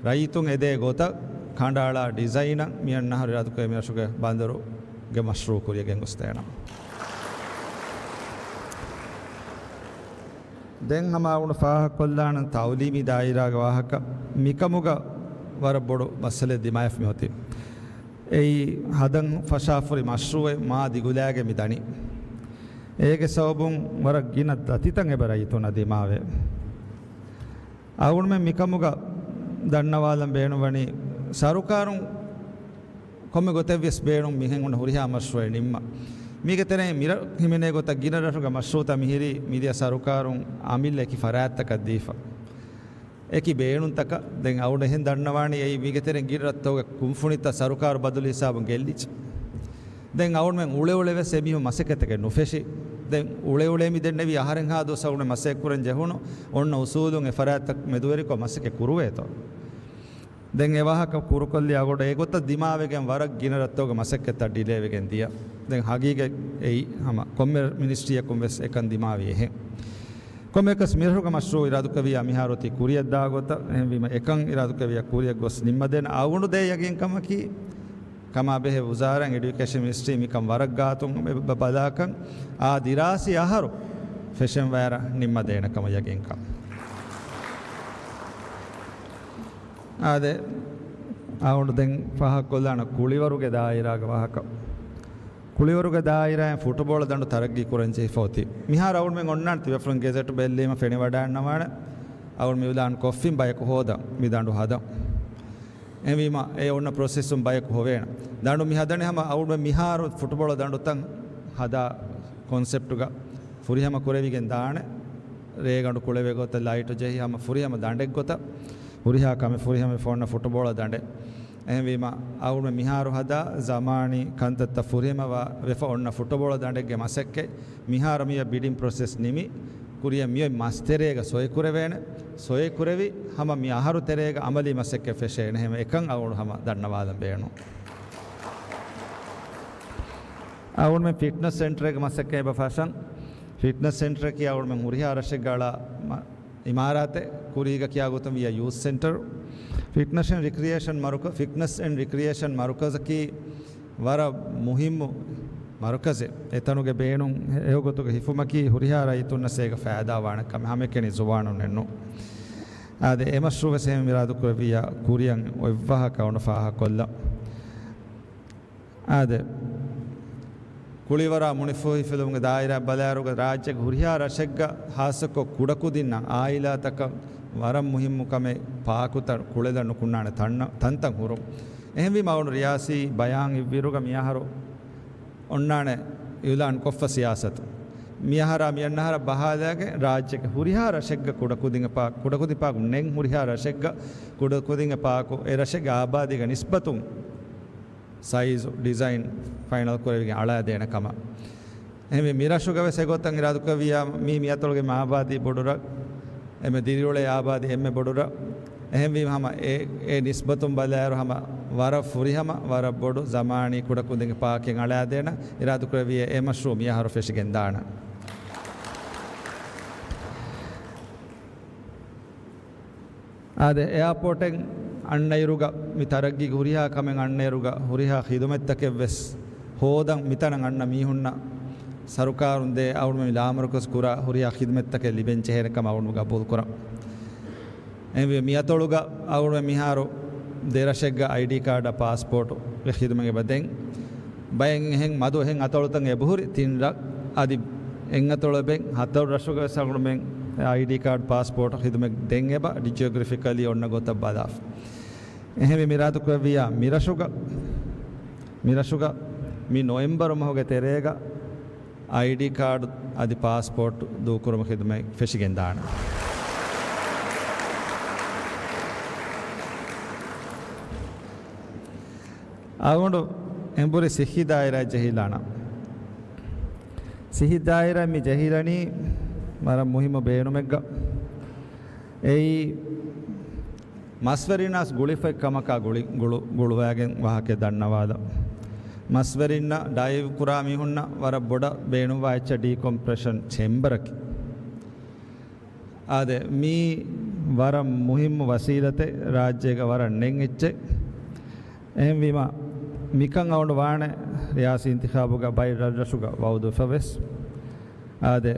ރައްޔިތުން އެދޭ ގޮތަށް ކަނޑައަޅާ ޑިޒައިނަށް މިއަންނަ އަހަރު އިރާދަކުރެއްވި މި ރަށުގެ ބަނދަރުގެ މަޝްރޫއު ކުރިޔަށް ގެންގޮސްދޭނަން. ދެން ހަމަ އަޅުގަނޑު ފާހަގަކޮށްލާނަން ތައުލީމީ ދާއިރާގެ ވާހަކަ. މިކަމުގަ ވަރަށް ބޮޑު މައްސަލައެއް ދިމާވެފަ މިއޮތީ. އެއީ ހަދަން ފަށާފަހުރި މަޝްރޫއެއް މާ ދިގުލާގެ މި ދަނީ. އޭގެ ސަބަބުން ވަރަށް ގިނަ ދަތިތައް އެބަ ރައްޔިތުންނަށް ދިމާވޭ. އަޅުގަނޑުމެން މިކަމުގަ ދަންނަވާލަން ބޭނުންވަނީ، ސަރުކާރުން ކޮންމެ ގޮތެއްވިޔަސް ބޭނުން މިހެން ހުންނަ ހުރިހާ މަޝްރޫއެއް ނިންމަން. މީގެ ތެރެއިން މިރަށް ހިމެނޭ ގޮތަށް ގިނަ ރަށުގެ މަޝްރޫއުތައް މިހިރީ މިދިޔަ ސަރުކާރުން އަމިއްލަ އެކި ފަރާތްތަކަށް ދީފަ. އެކި ބޭނުންތަކަށް. ދެން އަޅުގަނޑު އެހެން ދަންނަވާނީ އެއީ މީގެ ތެރެއިން ގިނަ ރަށްތަކުގެ ކުންފުނިތައް ސަރުކާރު ބަދަލު ހިސާބުން ގެއްލިއްޖެ. ދެން އަޅުގަނޑުމެން އުޅެ އުޅެވެސް އެމީހުން މަސައްކަތްތަކެއް ނުފެށި. ދެން އުޅެ އުޅެ މި ދެންނެވި އަހަރެއްހާ ދުވަސް އަޅުގަނޑު މަސައްކަތް ކުރަން ޖެހުނު އޮންނަ އުސޫލުން އެ ފަރާތްތައް މެދުވެރިކޮށް މަސައްކަތް ކުރުވޭތޯ. ދެން އެ ވާހަކަ ކުރުކޮށްލި އަގޮޑަށް އެގޮތަށް ދިމާވެގެން ވަރަށް ގިނަ ރަށްތަކުގެ މަސައްކަތްތައް ޑިލޭވެގެން ދިޔަ. ދެން ހަގީގަތް އެއީ ހަމަ ކޮންމެ މިނިސްޓްރީއަކުން ވެސް އެކަން ދިމާވި އެހެން. ކޮންމެއަކަސް މިރަށުގެ މަޝްރޫޢު އިރާދުކުރެއްވިއްޔާ މިހާރު އޮތީ ކުރިއަށް ދާ ގޮތަށް. އެހެންވީމަ އެކަން އިރާދުކުރެއްވިއްޔާ ކުރިއަށް ގޮސް ނިންމަދޭނެ. އަޅުގަނޑު ދޭ ޔަގީންކަމަކީ ކަމާބެހޭ ވުޒާރާއިން އެޑިއުކޭޝަން މިނިސްޓްރީ މިކަން ވަރަށް ގާތުން އެ ބަ-، ބަލާކަން އާ ދިރާސީ އަހަރު ފެށެން ވައިރަށް ނިންމަދޭނެ ކަމަށް ޔަގީންކަން. އާދެ، އަޅުގަނޑު ދެން ފާހަގަކޮށްލާނަން ކުޅިވަރުގެ ދާއިރާގެ ވާހަކަ. ކުޅިވަރުގެ ދާއިރާއިން ފުޓުބޯޅަ ދަނޑު ތަރައްގީ ކުރަން ޖެހިފަ އޮތީ. މިހާރު އަޅުގަނޑުމެން އޮންނާނެ ތިބޭފުޅުން ގެޒެޓް ބެއްލީމަ ފެނިވަޑައިގަންނަވާނެ. އަޅުގަނޑު މިއުލާން ކޮށްފިން ބަޔަކު ހޯދަން މި ދަނޑު ހަދަން. އެހެންވީމަ އެ އޮންނަ ޕްރޮސެސުން ބަޔަކު ހޮވޭނެ. ދަނޑު މި ހަދަނީ ހަމަ އަޅުގަނޑުމެން މިހާރު ފުޓުބޯޅަ ދަނޑުތައް ހަދާ ކޮންސެޕްޓުގަ ފުރިހަމަ ކުރެވިގެން ދާނެ. ރޭގަނޑު ކުޅެވޭ ގޮތަށް ލައިޓު ޖެހި ހަމަ ފުރިހަމަ ދަނޑެއްގޮތަށް ހުރިހާ ކަމެއް ފުރިހަމަ އޮންނަ ފުޓުބޯޅަ ދަނޑެއް. އެހެންވީމަ، އަޅުގަނޑުމެން މިހާރު ހަދާ ޒަމާނީ ކަންތައްތައް ފުރިހަމަވާ ވެފަ އޮންނަ ފުޓުބޯޅަ ދަނޑެއްގެ މަސައްކަތް މިހާރު މިއޮތް ބިޑިން ޕްރޮސެސް ނިމި، ކުރިއަށް މިއޮތް މަސް ތެރޭގަ ސޮއިކުރެވޭނެ. ސޮއިކުރެވި، ހަމަ މި އަހަރު ތެރޭގަ އަމަލީ މަސައްކަތް ފެށޭނެ. އެހެން އެކަން އަޅުގަނޑު ހަމަ ދަންނަވާލަން ބޭނުން. އަޅުގަނޑުމެން ފިޓްނަސް ސެންޓަރެއްގެ މަސައްކަތް އެބަ ފަށަން. ފިޓްނަސް ސެންޓަރަކީ އަޅުގަނޑުމެން ހުރިހާ ރަށެއްގަ އަޅާ މަ-، އިމާރާތެއް. ކުރީގަ ކިޔާ ގޮތުން ވިއްޔާ ޔޫތު ސެންޓަރު. ފިޓްނަސް އެންޑް ރިކްރިއޭޝަން މަރުކަ-، ފިޓްނަސް އެންޑް ރިކްރިއޭޝަން މަރުކަޒަކީ ވަރަށް މުހިއްމު މަރުކަޒެއް. އެތަނުގެ ބޭނުން އެ-، އެހެން ގޮތުގަ ހިފުމަކީ ހުރިހާ ރައްޔިތުންނަށް އޭގަ ފައިދާވާނެ ކަމެއް، ހަމައެކަނި ޒުވާނުންނެއްނު. އާދެ، އެ މަޝްރޫޢު ވެސް އެހެން އިރާދަކުރެއްވިއްޔާ ކުރިއަށް އޮތް ވާހަކަ އަޅުގަނޑު ފާހަގަކޮށްލަން. އާދެ، ކުޅިވަރާ މުނިފޫހިފިލުމުގެ ދާއިރާ ބަލާއިރުގަ ރާއްޖޭގެ ހުރިހާ ރަށެއްގަ ހާއްސަކޮށް ކުޑަކުދިންނަށް އާއިލާތަކަށް ވަރަށް މުހިއްމު ކަމެއް ޕާކުތައް ކުޅެލަން ނުކުންނާނެ ތަން-، ތަންތަން ހުރުން. އެހެންވީމަ އަޅުގަނޑު ރިޔާސީ ބަޔާން އިއްވިއިރުގަ މިއަހަރު އޮންނާނެ އިއުލާން ކޮށްފަ ސިޔާސަތު. މިއަހަރާ މިއަންނަ އަހަރަށް ބަހާލާގެން ރާއްޖޭގެ ހުރިހާ ރަށެއްގަ ކުޑަކުދިން ޕާ-، ކުޑަކުދިން ޕާކު ނެތް ހުރިހާ ރަށެއްގަ ކުޑަކުދިން ޕާކު އެ ރަށެއްގެ އާބާދީގެ ނިސްބަތުން ސައިޒު، ޑިޒައިން ފައިނަލް ކުރެވިގެން އަޅާދޭނެ ކަމަށް. އެހެންވެ، މި ރަށުގަ ވެސް އެގޮތަށް އިރާދަކުރެއްވިއްޔާ، މީ މި އަތޮޅުގެ އާބާދީ ބޮޑު ރަށް، އެންމެ ދިރިއުޅޭ އާބާދީ އެންމެ ބޮޑު ރަށް. އެހެންވީމަ ހަމަ އެ، އެ ނިސްބަތުން ބަލާއިރު ހަމަ ވަރަށް ފުރިހަމަ، ވަރަށް ބޮޑު ޒަމާނީ ކުޑަކުދިންގެ ޕާކެއް އަޅާދޭނަ އިރާދަކުރެއްވިއްޔާ، އެ މަޝްރޫޢު މިއަހަރު ފެށިގެން ދާނަ. އާދެ، އެއާޕޯޓެއް އަންނައިރުގަ، މި ތަރައްގީގެ ހުރިހާ ކަމެއް އަންނައިރުގަ، ހުރިހާ ޚިދުމަތްތަކެއް ވެސް ހޯދަން މިތަނަށް އަންނަ މީހުންނަށް ސަރުކާރުން ދޭ އަޅުގަނޑުމެން ލާމަރުކަޒު ކުރާ ހުރިހާ ޚިދުމަތްތަކެއް ލިބެން ޖެހޭނެ ކަމަށް އަޅުގަނޑު ގަބޫލު ކުރަން. އެހެންވެ، މި އަތޮޅުގަ އަޅުގަނޑުމެން މިހާރު ދެ ރަށެއްގަ އައިޑީ ކާޑާ ޕާސްޕޯޓުގެ ޚިދުމަތް އެބަ ދޭން. ބައެއް އެހެން މަދު އެހެން އަތޮޅުތައް އެބަހުރި ތިން ރަށް. އަދި އެއް އަތޮޅު އެބައިން ހަތަރު ރަށުގަ ވެސް އަޅުގަނޑުމެން އައިޑީ ކާޑް ޕާސްޕޯޓު ޚިދުމަތް ދޭން އެބަ ޖިއޮގްރަފިކަލީ އޮންނަ ގޮތަށް ބަލާފަ. އެހެންވެ، މި އިރާދަކުރެއްވިއްޔާ މި ރަށުގަ، މި ރަށުގަ މި ނޮވެމްބަރު މަހުގެ ތެރޭގަ އައިޑީ ކާޑު އަދި ޕާސްޕޯޓު ދޫކުރުމުގެ ޚިދުމަތް ފެށިގެންދާނެ. އަޅުގަނޑު އެނބުރި ސިއްހީ ދާއިރާ ޖެހިލާނަން. ސިއްހީ ދާއިރާ މި ޖެހިލަނީ ވަރަށް މުހިއްމު ބޭނުމެއްގަ. އެއީ މަސްވެރިންނަށް ގުޅިފައި ކަމަކާ ގުޅި-، ގުޅު-، ގުޅުވާގެން ވާހަކަ ދަންނަވާލަ. މަސްވެރިންނަށް ޑައިވް ކުރާ މީހުންނަށް ވަރަށް ބޮޑަށް ބޭނުންވާ އެއްޗެއް ޑީކޮމްޕްރެޝަން ޗެމްބަރަކީ. އާދެ، މީ ވަރަށް މުހިއްމު ވަސީލަތެއް، ރާއްޖޭގަ ވަރަށް ނެތް އެއްޗެއް. އެހެންވީމަ، މިކަން އަޅުގަނޑު ވާނެ ރިޔާސީ އިންތިޚާބުގަ ބައެއް ރަށްރަށުގަ ވައުދުވެފަ ވެސް. އާދެ،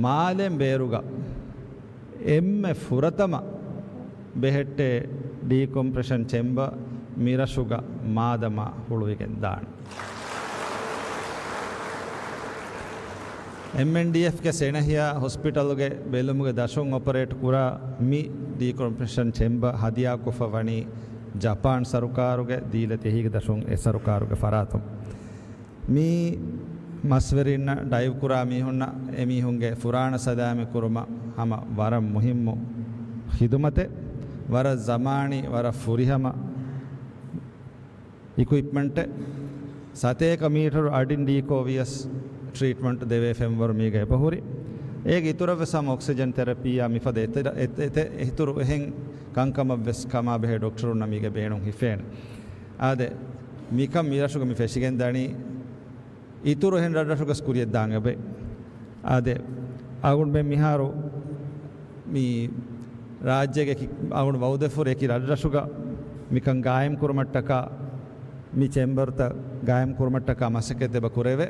މާލެން ބޭރުގަ އެންމެ ފުރަތަމަ ބެހެއްޓޭ ޑީކޮމްޕްރެޝަން ޗެމްބަ މިރަށުގަ މާދަމާ ހުޅުވިގެން ދާނެ. އެމްއެންޑީއެފްގެ ސެނަހިޔާ ހޮސްޕިޓަލްގެ ބެލުމުގެ ދަށުން އޮޕަރޭޓް ކުރާ މި ޑީކޮމްޕްރެޝަން ޗެމްބަ ހަދިޔާކޮށްފަ ވަނީ ޖަޕާން ސަރުކާރުގެ ދީލަތި އެހީގެ ދަށުން އެ ސަރުކާރުގެ ފަރާތުން. މީ މަސްވެރިންނަށް ޑައިވް ކުރާ މީހުންނަށް އެމީހުންގެ ފުރާނަ ސަލާމަތް ކުރުމަށް ހަމަ ވަރަށް މުހިއްމު ޚިދުމަތެއް، ވަރަށް ޒަމާނީ، ވަރަށް ފުރިހަމަ އިކުއިޕްމަންޓެއް. ސަތޭކަ މީޓަރު އަޑިން ޑީކޯ ވިޔަސް ޓްރީޓްމަންޓް ދެވޭ ފެންވަރު މީގަ އެބަހުރި. އޭގެ އިތުރަށްވެސް ހަމަ އޮކްސިޖަން ތެރަޕީއާ މިފަދަ އެތެރ-، އެތެ-، އެތެ-، އިތުރު އެހެން ކަންކަމަށްވެސް ކަމާބެހޭ ޑޮކްޓަރުންނަށް މީގެ ބޭނުން ހިފޭނެ. އާދެ، މިކަން މިރަށުގަ މި ފެށިގެންދަނީ، އިތުރު އެހެން ރަށްރަށުގަސް ކުރިޔަށްދާން އެބައި. އާދެ، އަޅުގަނޑުމެން މިހާރު މި ރާއްޖޭގެ އެކި އަޅުގަނޑު ވައުދެފުރި އެކި ރަށްރަށުގަ މިކަން ގާއިމް ކުރުމަށްޓަކާ، މި ޗެމްބަރުތައް ގާއިމް ކުރުމަށްޓަކާ މަސައްކަތް އެބަ ކުރެވޭ.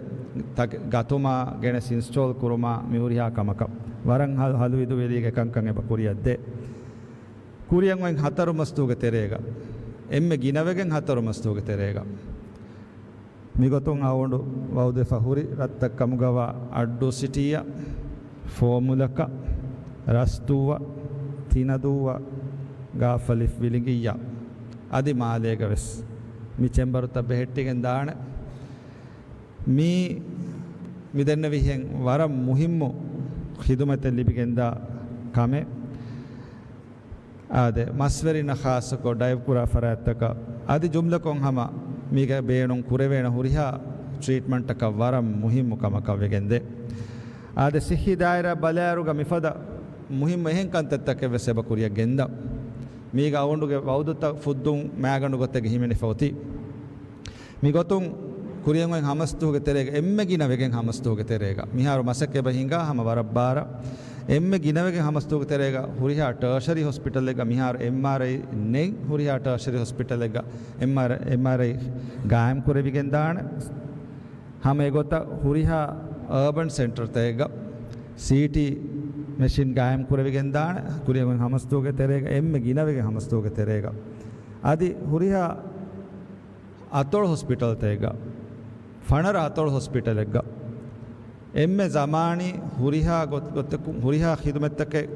ތަކެ-، ގަތުމާ ގެނެސް އިންސްޓޯލް ކުރުމާ މި ހުރިހާ ކަމަކަށް ވަރަށް ހަ-، ހަލު އިދުވެލީގެ ކަންކަން އެބަ ކުރިޔަށްދޭ. ކުރިއަށް އޮތް ހަތަރު މަސްދުވުގެ ތެރޭގަ، އެންމެ ގިނަވެގެން ހަތަރު މަސްދުވުގެ ތެރޭގަ، މިގޮތުން އަޅުގަނޑު ވައުދެފަ ހުރި ރަށްތައް ކަމުގަވާ އައްޑޫ ސިޓީއަށް، ފޯމުލަކަށް، ރަސްދޫއަށް، ތިނަދޫއަށް، ގާފަލިފް ވިލިނގިއްޔަށް، އަދި މާލޭގަވެސް މި ޗެމްބަރުތައް ބެހެއްޓިގެން ދާނެ. މީ މިދެންނެވިހެން ވަރަށް މުހިއްމު ޚިދުމަތެއް ލިބިގެންދާ ކަމެއް. އާދެ، މަސްވެރިންނަށް ޚާއްޞަކޮށް ޑައިވް ކުރާ ފަރާތްތަކަށް އަދި ޖުމްލަކޮށް ހަމަ މީގެ ބޭނުން ކުރެވޭނެ ހުރިހާ ޓްރީޓްމަންޓަކަށް ވަރަށް މުހިއްމު ކަމަކަށް ވެގެންދޭ. އާދެ، ސިއްހީ ދާއިރާ ބަލާއިރުގަ މިފަދަ މުހިއްމު އެހެން ކަންތައްތަކެއް ވެސް އެބަ ކުރިއަށް ގެންދަން. މީގަ އަޅުގަނޑުގެ ވައުދުތައް ފުއްދުން މާގަނޑު ގޮތެއްގަ ހިމެނިފަ އޮތީ. މިގޮތުން ކުރިއަށް އޮތް ހަމަސްދުވުގެ ތެރޭގަ، އެންމެ ގިނަވެގެން ހަމަސްދުވުގެ ތެރޭގަ، މިހާރު މަސައްކަތް އެބަ ހިނގާ ހަމަ ވަރަށް ބާރަށް، އެންމެ ގިނަވެގެން ހަމަސްދުވުގެ ތެރޭގަ ހުރިހާ ޓާޝަރީ ހޮސްޕިޓަލެއްގަ، މިހާރު އެމްއާރްއައި ނެތް ހުރިހާ ޓާޝަރީ ހޮސްޕިޓަލެއްގަ އެމްއާރް، އެމްއާރްއައި ގާއިމް ކުރެވިގެން ދާނެ. ހަމަ އެގޮތަށް ހުރިހާ އާބަން ސެންޓަރތަކެއްގަ ސީޓީ މެޝިން ގާއިމް ކުރެވިގެން ދާނެ، ކުރިއަށް އޮތް ހަމަސްދުވުގެ ތެރޭގަ އެންމެ ގިނަވެގެން ހަމަސްދުވުގެ ތެރޭގަ. އަދި ހުރިހާ އަތޮޅު ހޮސްޕިޓަލްތަކެއްގަ، ފަނަރަ އަތޮޅު ހޮސްޕިޓަލެއްގަ އެންމެ ޒަމާނީ ހުރިހާ ގޮތް-، ގޮތަކުން ހުރިހާ ޚިދުމަތްތަކެއް،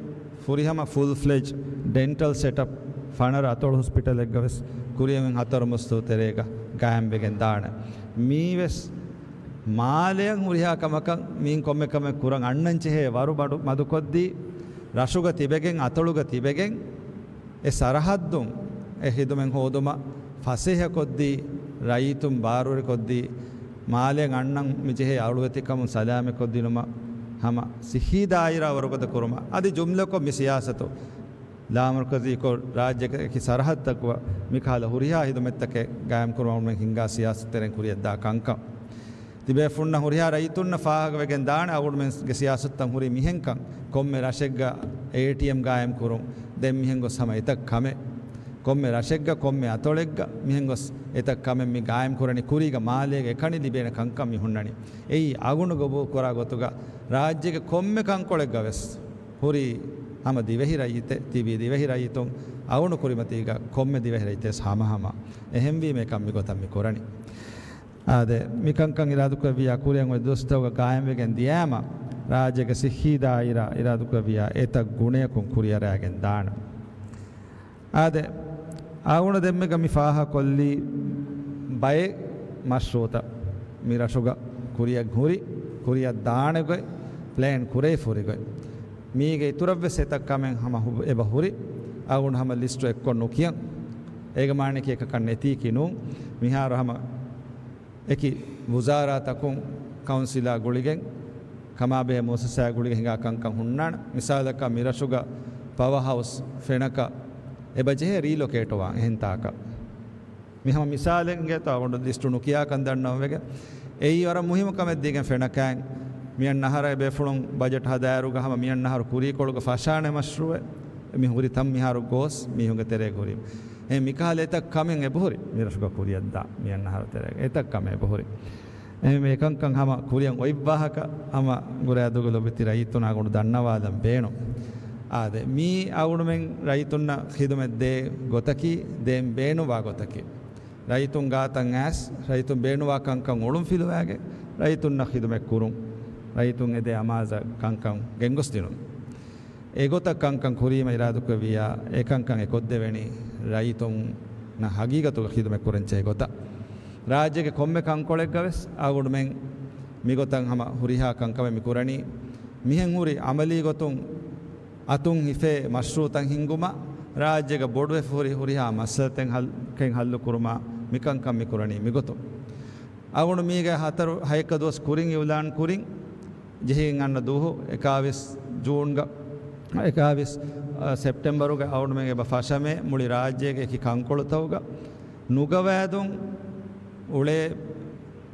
ފުރިހަމަ ފުލް ފްލެޖް ޑެންޓަލް ސެޓަޕް ފަނަރަ އަތޮޅު ހޮސްޕިޓަލެއްގަ ވެސް ކުރިއަށް އޮތް ހަތަރު މަސްދުވު ތެރޭގަ ގާއިމްވެގެން ދާނެ. މީވެސް މާލެއަށް ހުރިހާ ކަމަކަށް މީން ކޮންމެ ކަމެއް ކުރަން އަންނަން ޖެހޭ ވަރު ބަޑު މަދުކޮށްދީ، ރަށުގަ ތިބެގެން، އަތޮޅުގަ ތިބެގެން، އެ ސަރަހައްދުން އެ ޚިދުމަތް ހޯދުމަށް ފަސޭހަކޮށްދީ، ރައްޔިތުން ބާރުވެރިކޮށްދީ، މާލެއަށް އަންނަން މިޖެހޭ އަޅުވެތިކަމުން ސަލާމަތްކޮށްދިނުމަށް ހަމަ ސިއްހީ ދާއިރާ ވަރުގަދަ ކުރުމަށް އަދި ޖުމްލަކޮށް މި ސިޔާސަތު ލާމަރުކަޒީކޮށް، ރާއްޖޭގެ އެކި ސަރަހައްދަކު މިކަހަލަ ހުރިހާ ޚިދުމަތްތަކެއް ގާއިމްކުރުމަށް އަޅުގަނޑުމެން ހިންގާ ސިޔާސަތުތެރެއިން ކުރިއަށްދާ ކަންކަން. ތިބޭފުޅުންނަށް ހުރިހާ ރައްޔިތުންނަށް ފާހަގަވެގެން ދާނެ އަޅުގަނޑުމެންގެ ސިޔާސަތުތައް ހުރީ މިހެންކަން. ކޮންމެ ރަށެއްގަ އޭޓީއެމް ގާއިމް ކުރުން، ދެން މިހެން ގޮސް ހަމަ އެތައް ކަމެއް. ކޮންމެ ރަށެއްގަ، ކޮންމެ އަތޮޅެއްގަ މިހެން ގޮސް އެތައް ކަމެއް މި ގާއިމް ކުރަނީ. ކުރީގަ މާލޭގަ އެކަނި ލިބޭނެ ކަންކަން މި ހުންނަނީ. އެއީ އަޅުގަނޑު ގަބޫލު ކުރާ ގޮތުގަ ރާއްޖޭގެ ކޮންމެ ކަންކޮޅެއްގަ ވެސް ހުރީ ހަމަ ދިވެހި ރައްޔިތެއް، ތިބީ ދިވެހި ރައްޔިތުން އަޅުގަނޑު ކުރިމަތީގަ ކޮންމެ ދިވެހި ރައްޔިތެއް ވެސް ހަމަހަމަ. އެހެންވީމަ އެކަން މިގޮތަށް މި ކުރަނީ. އާދެ، މިކަންކަން އިރާދަކުރެއްވިއްޔާ ކުރިއަށް އޮތް ދުވަސްތަކުގަ ގާއިމްވެގެން ދިޔާމަ، ރާއްޖޭގެ ސިއްހީ ދާއިރާ އިރާދަކުރެއްވިއްޔާ އެތައް ގުނަޔަކުން ކުރިއަރާގެން ދާނެ. އާދެ، އަޅުގަނޑު ދެންމެގަ މި ފާހަގަކޮށްލީ ބައެއް މަޝްރޫއުތައް މި ރަށުގަ ކުރިއަށް ހުރި، ކުރިއަށް ދާނެ ގޮތް، ޕްލޭން ކުރެވިފަ ހުރި ގޮތް. މީގެ އިތުރަށްވެސް އެތައް ކަމެއް ހަމަ ހު-، އެބަ ހުރި. އަޅުގަނޑު ހަމަ ލިސްޓު އެއްކޮށް ނުކިޔަން. އޭގެ މާނައަކީ އެކަކަށް ނެތީކީ ނޫން. މިހާރު ހަމަ އެކި ވުޒާރާތަކުން ކައުންސިލާ ގުޅިގެން، ކަމާބެހޭ މުއައްސަސާ ގުޅިގެން ހިނގާ ކަންކަން ހުންނާނެ. މިސާލަކަށް މިރަށުގަ ޕަވަ ހައުސް ފެނަކަށް އެބަ ޖެހޭ ރީލޮކޭޓްވާން އެހެން ތާކަށް. މި ހަމަ މިސާލެއްގެ ތާ އަޅުގަނޑު ލިސްޓު ނުކިޔާކަން ދަންނަވަން ވެގެން. އެއީ ވަރަށް މުހިއްމު ކަމެއް ދީގެން ފެނަކައިން މިއަންނަ އަހަރަށް ބޭފުޅުން ބަޖެޓް ހަދާއިރުގަ ހަމަ މިއަންނަ އަހަރު ކުރީކޮޅުގަ ފަށާނެ މަޝްރޫއެއް މި ހުރި ތަން މިހާރު ގޯސް މީހުންގެ ތެރޭގަ ހުރީ. އެ މިކަހަލަ އެތައް ކަމެއް އެބަހުރި. މިރަށުގަ ކުރިއަށްދާ މިއަންނަ އަހަރު ތެރޭގަ އެތައް ކަމެއް އެބަހުރި. އެހެންވެ އެކަންކަން ހަމަ ކުރިއަށް އޮތް ވާހަކަ ހަމަ ގުރައިދޫގެ ލޮބުވެތި ރައްޔިތުންނާ ގުޅު ދަންނަވާލަން ބޭނުން. އާދެ، މީ އަޅުގަނޑުމެން ރައްޔިތުންނަށް ޚިދުމަތް ދޭ ގޮތަކީ، ދޭން ބޭނުންވާ ގޮތަކީ. ރައްޔިތުން ގާތަށް އައިސް، ރައްޔިތުން ބޭނުންވާ ކަންކަން އޮޅުން ފިލުވާގެން، ރައްޔިތުންނަށް ޚިދުމަތް ކުރުން، ރައްޔިތުން އެދޭ އަމާޒަށް ކަންކަން ގެންގޮސްދިނުން. އެގޮތަށް ކަންކަން ކުރީމަ އިރާދަކުރެއްވިއްޔާ، އެކަންކަން އެކޮށްދެވެނީ ރައްޔިތުންނަށް ހަގީގަތުގަ ޚިދުމަތް ކުރަންޖެހޭ ގޮތަށް. ރާއްޖޭގެ ކޮންމެ ކަންކޮޅެއްގަވެސް އަޅުގަނޑުމެން މިގޮތަށް ހަމަ ހުރިހާ ކަންކަމެއް މި ކުރަނީ. މިހެން ހުރި އަމަލީ ގޮތުން އަތުން ހިފޭ މަޝްރޫއުތައް ހިންގުމަށް ރާއްޖޭގަ ބޮޑުވެފަ ހުރި ހުރިހާ މައްސަލަތައް ހައްލު، ކެއް ހައްލު ކުރުމަށް މިކަންކަން މި ކުރަނީ މިގޮތުން. އަޅުގަނޑު މީގެ ހަތަރު ހައެއްކަ ދުވަސް ކުރިން އިއުލާން ކުރިން، ޖެހިގެން އަންނަ ދުވަހު އެކާވީސް ޖޫންގަ، އެކާވީސް، އަ، ސެޕްޓެމްބަރުގަ އަޅުގަނޑުމެން އެބަ ފަށަމޭ މުޅި ރާއްޖޭގެ އެކި ކަންކޮޅުތަކުގަ ނުގަވާދުން އުޅޭ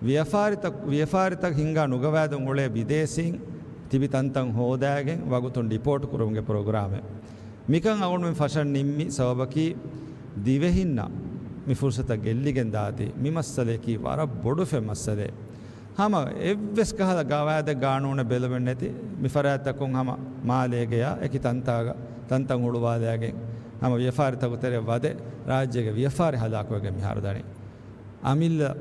ވިޔަފާރިތައް، ވިޔަފާރިތައް ހިންގާ ނުގަވާދުން އުޅޭ ބިދޭސީން ތިބި ތަންތަން ހޯދާގެން ވަގުތުން ޑިޕޯޓް ކުރުމުގެ ޕްރޮގްރާމެއް. މިކަން އަޅުގަނޑުމެން ފަށަން ނިންމި ސަބަބަކީ، ދިވެހިންނަށް މި ފުރުސަތަށް ގެއްލިގެން ދާތީ، މި މައްސަލަޔަކީ ވަރަށް ބޮޑު ފެން މައްސަލައެއް. ހަމަ އެއްވެސް ކަހަލަ ގަވާއިދެއް ގާނޫނެއް ބެލެވެން ނެތި މި ފަރާތްތަކުން ހަމަ މާލޭގެޔާ އެކި ތަންތާގަ ތަންތަން ހުޅުވާލާގެން ހަމަ ވިޔަފާރިތަކު ތެރެއަށް ވަދެ ރާއްޖޭގެ ވިޔަފާރި ހަލާކުވެގެން މިހާރު ދަނީ. އަމިއްލަ